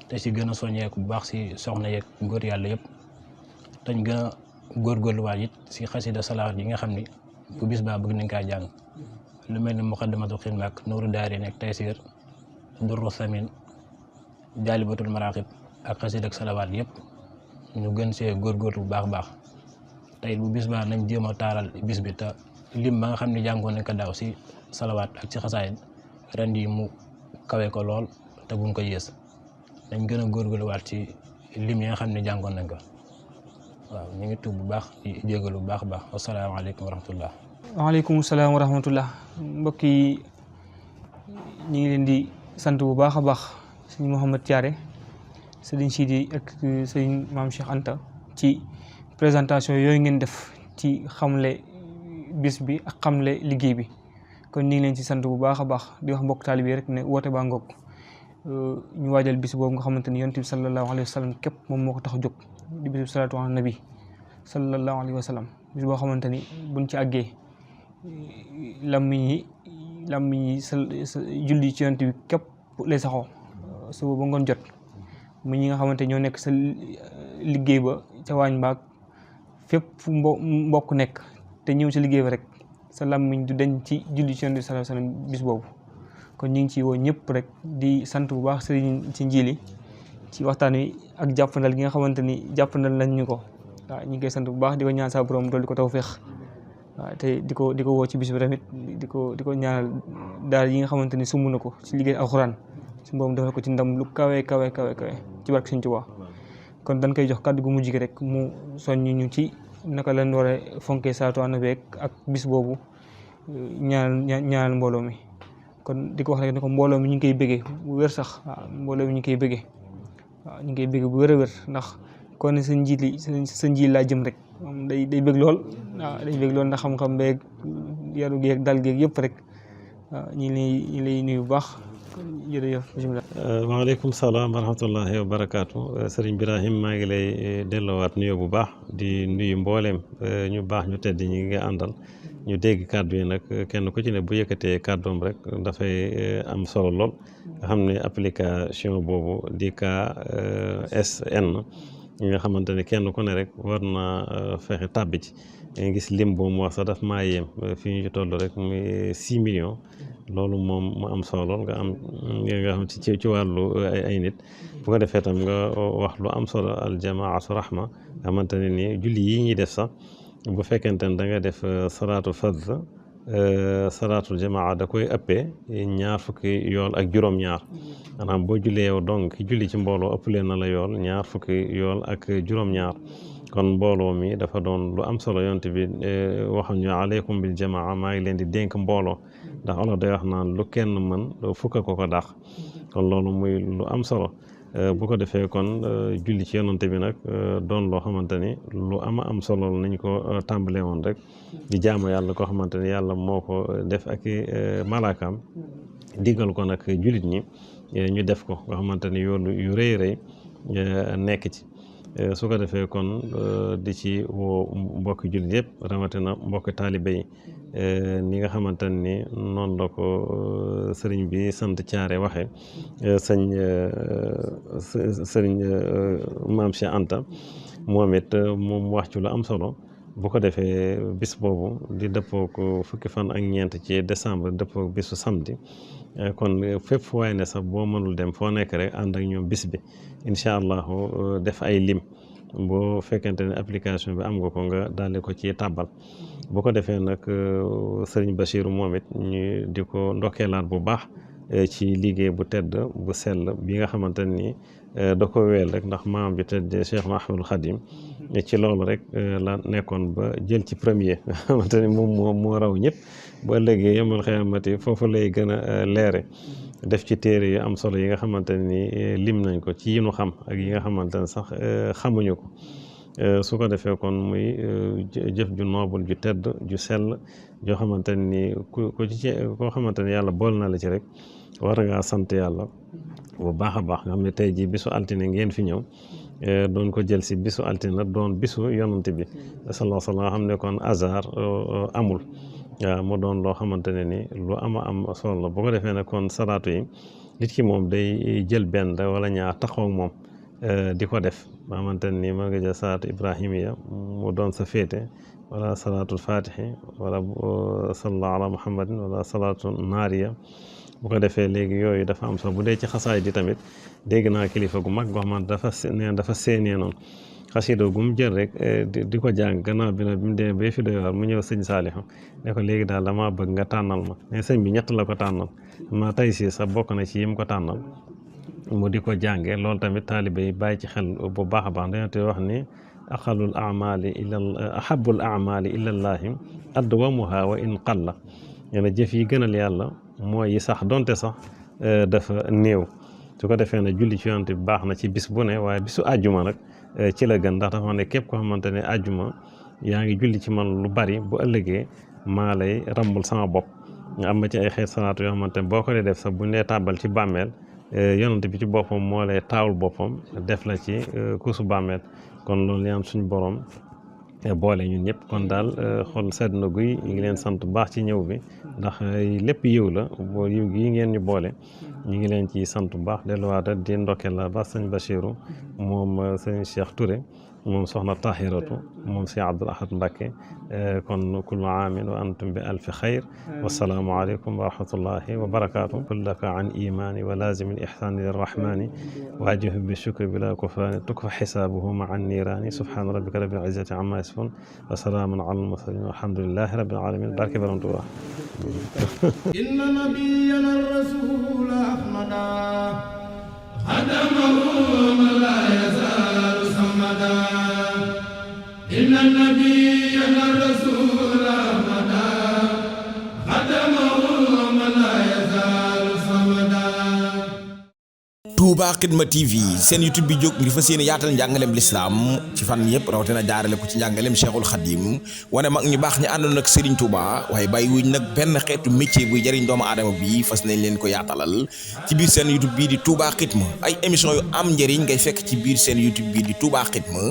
te si gën a soññeeku bu baax si soxna yeeg góor yàlla yëpp tañ gën a góorgóorluwaat it si xasida salaat yi nga xam ni bu bis baa bëgg nañ kaa jàng lu mel ni muqaddamatul xidma ak nuuru daari nekk taysir durru samin jaalibatul maraqib ak xasida ak salawaat yëpp ñu gën see góorgóorlu bu baax tey bu bis baa nañ jéem a taaral bis bi te lim ba nga xam ne jàngoon nañ ko daaw si salawaat ak ci xasaayid ren yi mu kawe ko lool te bu mu ko yées dañ gën a góorgóorluwaat ci lim yi nga xam ne jàngoon nañ ko waaw ñu ngi tuub bu baax di jégalu bu baax a baax asalaamaaleykum wa rahmatullah. waaleykum salaam wa rahmatullah. mbokk yi ñu ngi leen di sant bu baax a baax sëñ Mouhamed Thiaré sëriñ Sidi ak sëñ Maam Cheikh Anta ci présentation yooyu ngeen def ci xamle bis bi ak xamle liggéey bi kon ñu ngi leen ci sant bu baax a baax di wax mbokk taalibe rek ne woote baa ngoog ñu waajal bis boobu nga xamante ni yonent bi sallallahu alayhi wa sallam képp moom moo ko tax a jóg di bis salaatu ala nabi sallallahu alayhi wa sallam bis boo xamante ni buñ ci àggee lammiñ yi julli ci yonent bi képp lay saxoo suba ba ngoon jot mu ñi nga xamante ñoo nekk sa liggéey ba ca waañ baag fépp fu mbokk nekk te ñëw ci liggéey ba rek sa lammiñ du dañ ci julli ci yonent bi sallallahu alayhi wa sallam bis boobu kon ñu ngi ci woo ñëpp rek di sant bu baax sëriñ ci njiili ci waxtaan wi ak jàppandal gi nga xamante ni jàppandal lañ ñu ko waaw ñu ngi koy sant bu baax di ko ñaan sa borom dool di ko tawfeex waaw te di ko woo ci bis bi tamit di ko ñaanal daal yi nga xamante ni sumb na ko ci liggéey alxuraan su borom defal ko ci ndam lu kawe ci barke Sëriñ Tuubaa kon dañ koy jox kàddu gu mujj gi rek mu soññ ñu ci naka lañ war a fonkee salaatu ala nabi ak bis boobu ñaanal mbooloo mi kon di ko wax rek ne ko mbooloo mi ñu ngi koy bëggee bu wér sax waaw mbooloo mi ñu ngi koy bëggee waaw ñu ngi koy bëggee bu wér a wér ndax kon ne sa njiit laa jëm rek moom day bëgg lool waaw day bëgg lool ndax xam-xam beeg yaru geeg dal geeg yëpp rek waaw ñu lay nuyu bu baax jërëjëf bisimilah. waaleykum salaam wa rahmatullahi wa barakaatu sëriñ Birahim maa ngi lay delloowaat nuyoo bu baax di nuyu mbooleem ñu baax ñu tedd ñi nga àndal ñu dégg kàddu yi nag kenn ku ci ne bu yëkkatee kàddoom rek dafay am solo lool nga xam ne application boobu di KSN ñi nga xamante ne kenn ku ne rek war na fexe tàbbi ci nga gis lim boobu mu wax sax daf maa yéem fi ñu ci toll rek muy 6 millions loolu moom mu am solo lool nga xam ci wàllu ay nit bu ko defee tam nga wax lu am solo aljamaatu rahma nga xamante ne ni julli yi ñuy def sax bu fekkente ne da nga def salaatu fard salaatul jamaa da koy ëppee 2 fukki yool ak juróom-ñaar maanaam boo jullee yow donc ki julli ci mbooloo ëppalee na la yool 2 fukki yool ak juróom-ñaar kon mbooloo mi dafa doon lu am solo yonent bi waxam ñu aleykum bil jamaa maa ngi leen di dénk mbooloo ndax olof day wax naan lu kenn mën fukk ko dàq kon loolu muy lu am solo bu ko defee kon julli ci yonante bi nag doon loo xamante ni lu am solo nañ ko tàmbalee woon rek di jaamu yàlla koo xamante ni yàlla moo ko def ak malaakaam diggal ko nag jullit ñi ñu def ko nga xamante ni yoolu yu rëy nekk ci su ko defee kon di ci woo mbokki jullit yëpp rawatina mbokki taalibe yi ni nga xamante ni noonu la ko sëriñ bi sant Thiaré waxe sëriñ Maam Cheikh Anta moom it moom wax ci lu am solo bu ko defee bis boobu di dëppoo ko fukki fan ak ñeent ci décembre dëppoo bisu samedi kon fépp fu waay ne sax boo mënul dem foo nekk rek ànd ak ñoom bis bi incha allahu def ay lim boo fekkente ne application bi am nga ko nga daldi ko ci tàbbal bu ko defee nag sëriñ Bachiru moom it ñu di ko ndokkeelaat bu baax ci liggéey bu tedd bu sell bi nga xamante ni da ko weel rek ndax maam bi tedd Cheikh Ahmadul Khadim ci loolu rek la nekkoon ba jël ci premier nga xamante ni moom moo raw ñëpp ba ëllëgee yomal xiyaamati foofu lay gën a leere def ci téere yu am solo yi nga xamante ni lim nañ ko ci yi nu xam ak yi nga xamante ne sax xamuñu ko su ko defee kon muy jëf ju noobul ju tedd ju sell joo xamante ni koo xamante ni yàlla bool na la ci rek war ngaa sant yàlla bu baax a baax nga xam ne tey jii bisu altine ngeen fi ñëw doon ko jël si bisu altine doon bisu yonante bi sallallahu alayhi wa sallam xam ne kon hasard amul waaw mu doon loo xamante ne ni lu am solo la bu ko defee ne kon salaatu yi nit ki moom day jël benn wala ñaar taxaw ak moom di ko def ba xamante ne ni ma nga jël salaatu ibrahimiya mu doon sa féete wala salaatul fatihi wala sallallahu ala muhammadin wala salaatu naariya bu ko defee léegi yooyu dafa am solo bu dee ci xasaay di tamit dégg naa kilifa gu mag goo xamante dafa seenee noonu xasida gu mu jël rek di ko jàng gannaaw bi nag bi mu demee ba fi doy war mu ñëw sëñ Saalihu ne ko léegi daal damaa bëgg nga tànnal ma ne sëñ bi ñett la ko tànnal ma tey si sax bokk na ci yim ko tànnal mu di ko jànge loolu tamit taalibe yi bàyyi ci xel bu baax a baax dañoo te wax ni aqalul amali ila ahabul amali ilallaahi adwamuha wa in qalla ñene jëf yi gënal yàlla mooy yi sax donte sax dafa néew su ko defee ne julli ci yonent bi baax na ci bis bu ne waaye bisu àjjuma nag ci la gën ndax dafa ne képp koo xamante ne àjjuma yaa ngi julli ci man lu bari bu ëllëgee maa lay rambul sama bopp nga am na ci ay xeet salaatu yoo xamante ne boo ko dee def sax buñ dee tàbbal ci bàmmeel yonent bi ci boppam moo lay taawul boppam def la ci kuusu bàmmeel kon loolu yaan suñu borom boole ñun ñëpp kon daal xol sedd na guy ñu ngi leen sant bu baax ci ñëw bi ndax lépp yiw la boo yiw gi ngeen ñu boole ñu ngi leen ci sant bu baax delluwaat di ndokkeel la ba sëñ Bachirou moom sëñ Cheikh Touré moom soxna Tahiratu moom si Abdoul Ahad Mbacké kon kullu aamin wa antum bi alfi xayr wassalaamu aleykum wa rahmatullahi wa barakaatu kullaka an imani wa lazimi l ihsani lirrahmani waajihu bi shukri bila kufrani tukfa xisaabuhu ma an niirani subhana rabbika rabbil izzati amma yasifun wa salaamun ala almursalin walhamdulillahi rabbil alamin barke Borom Tuubaa inna nabiyyana rasul ahmada xadamahu man la yazaalu samada inna nabiyyana rasul ahmada xadamahu man la yazaalu samada. Touba Xidma TV seen YouTube bi jóg ngir fas yéene yaatal njàngaleem lislaam ci fan yëpp rawatina jaarale ko ci njàngaleem Cheikhul Khadim wane mag ñu baax ñi àndoon ak Serigne Touba waaye bàyyi wuñ nag benn xeetu métier buy jëriñ doomu aadama bi fas nañ leen ko yaatalal ci biir seen YouTube bii di Touba Xidma ay émission yu am njëriñ ngay fekk ci biir seen YouTube bii di Touba Xidma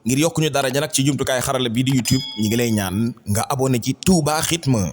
ngir yokk ñu daraja nag ci jumtukaay xarala bii di YouTube ñi ngi lay ñaan nga abonné ci Touba Xidma.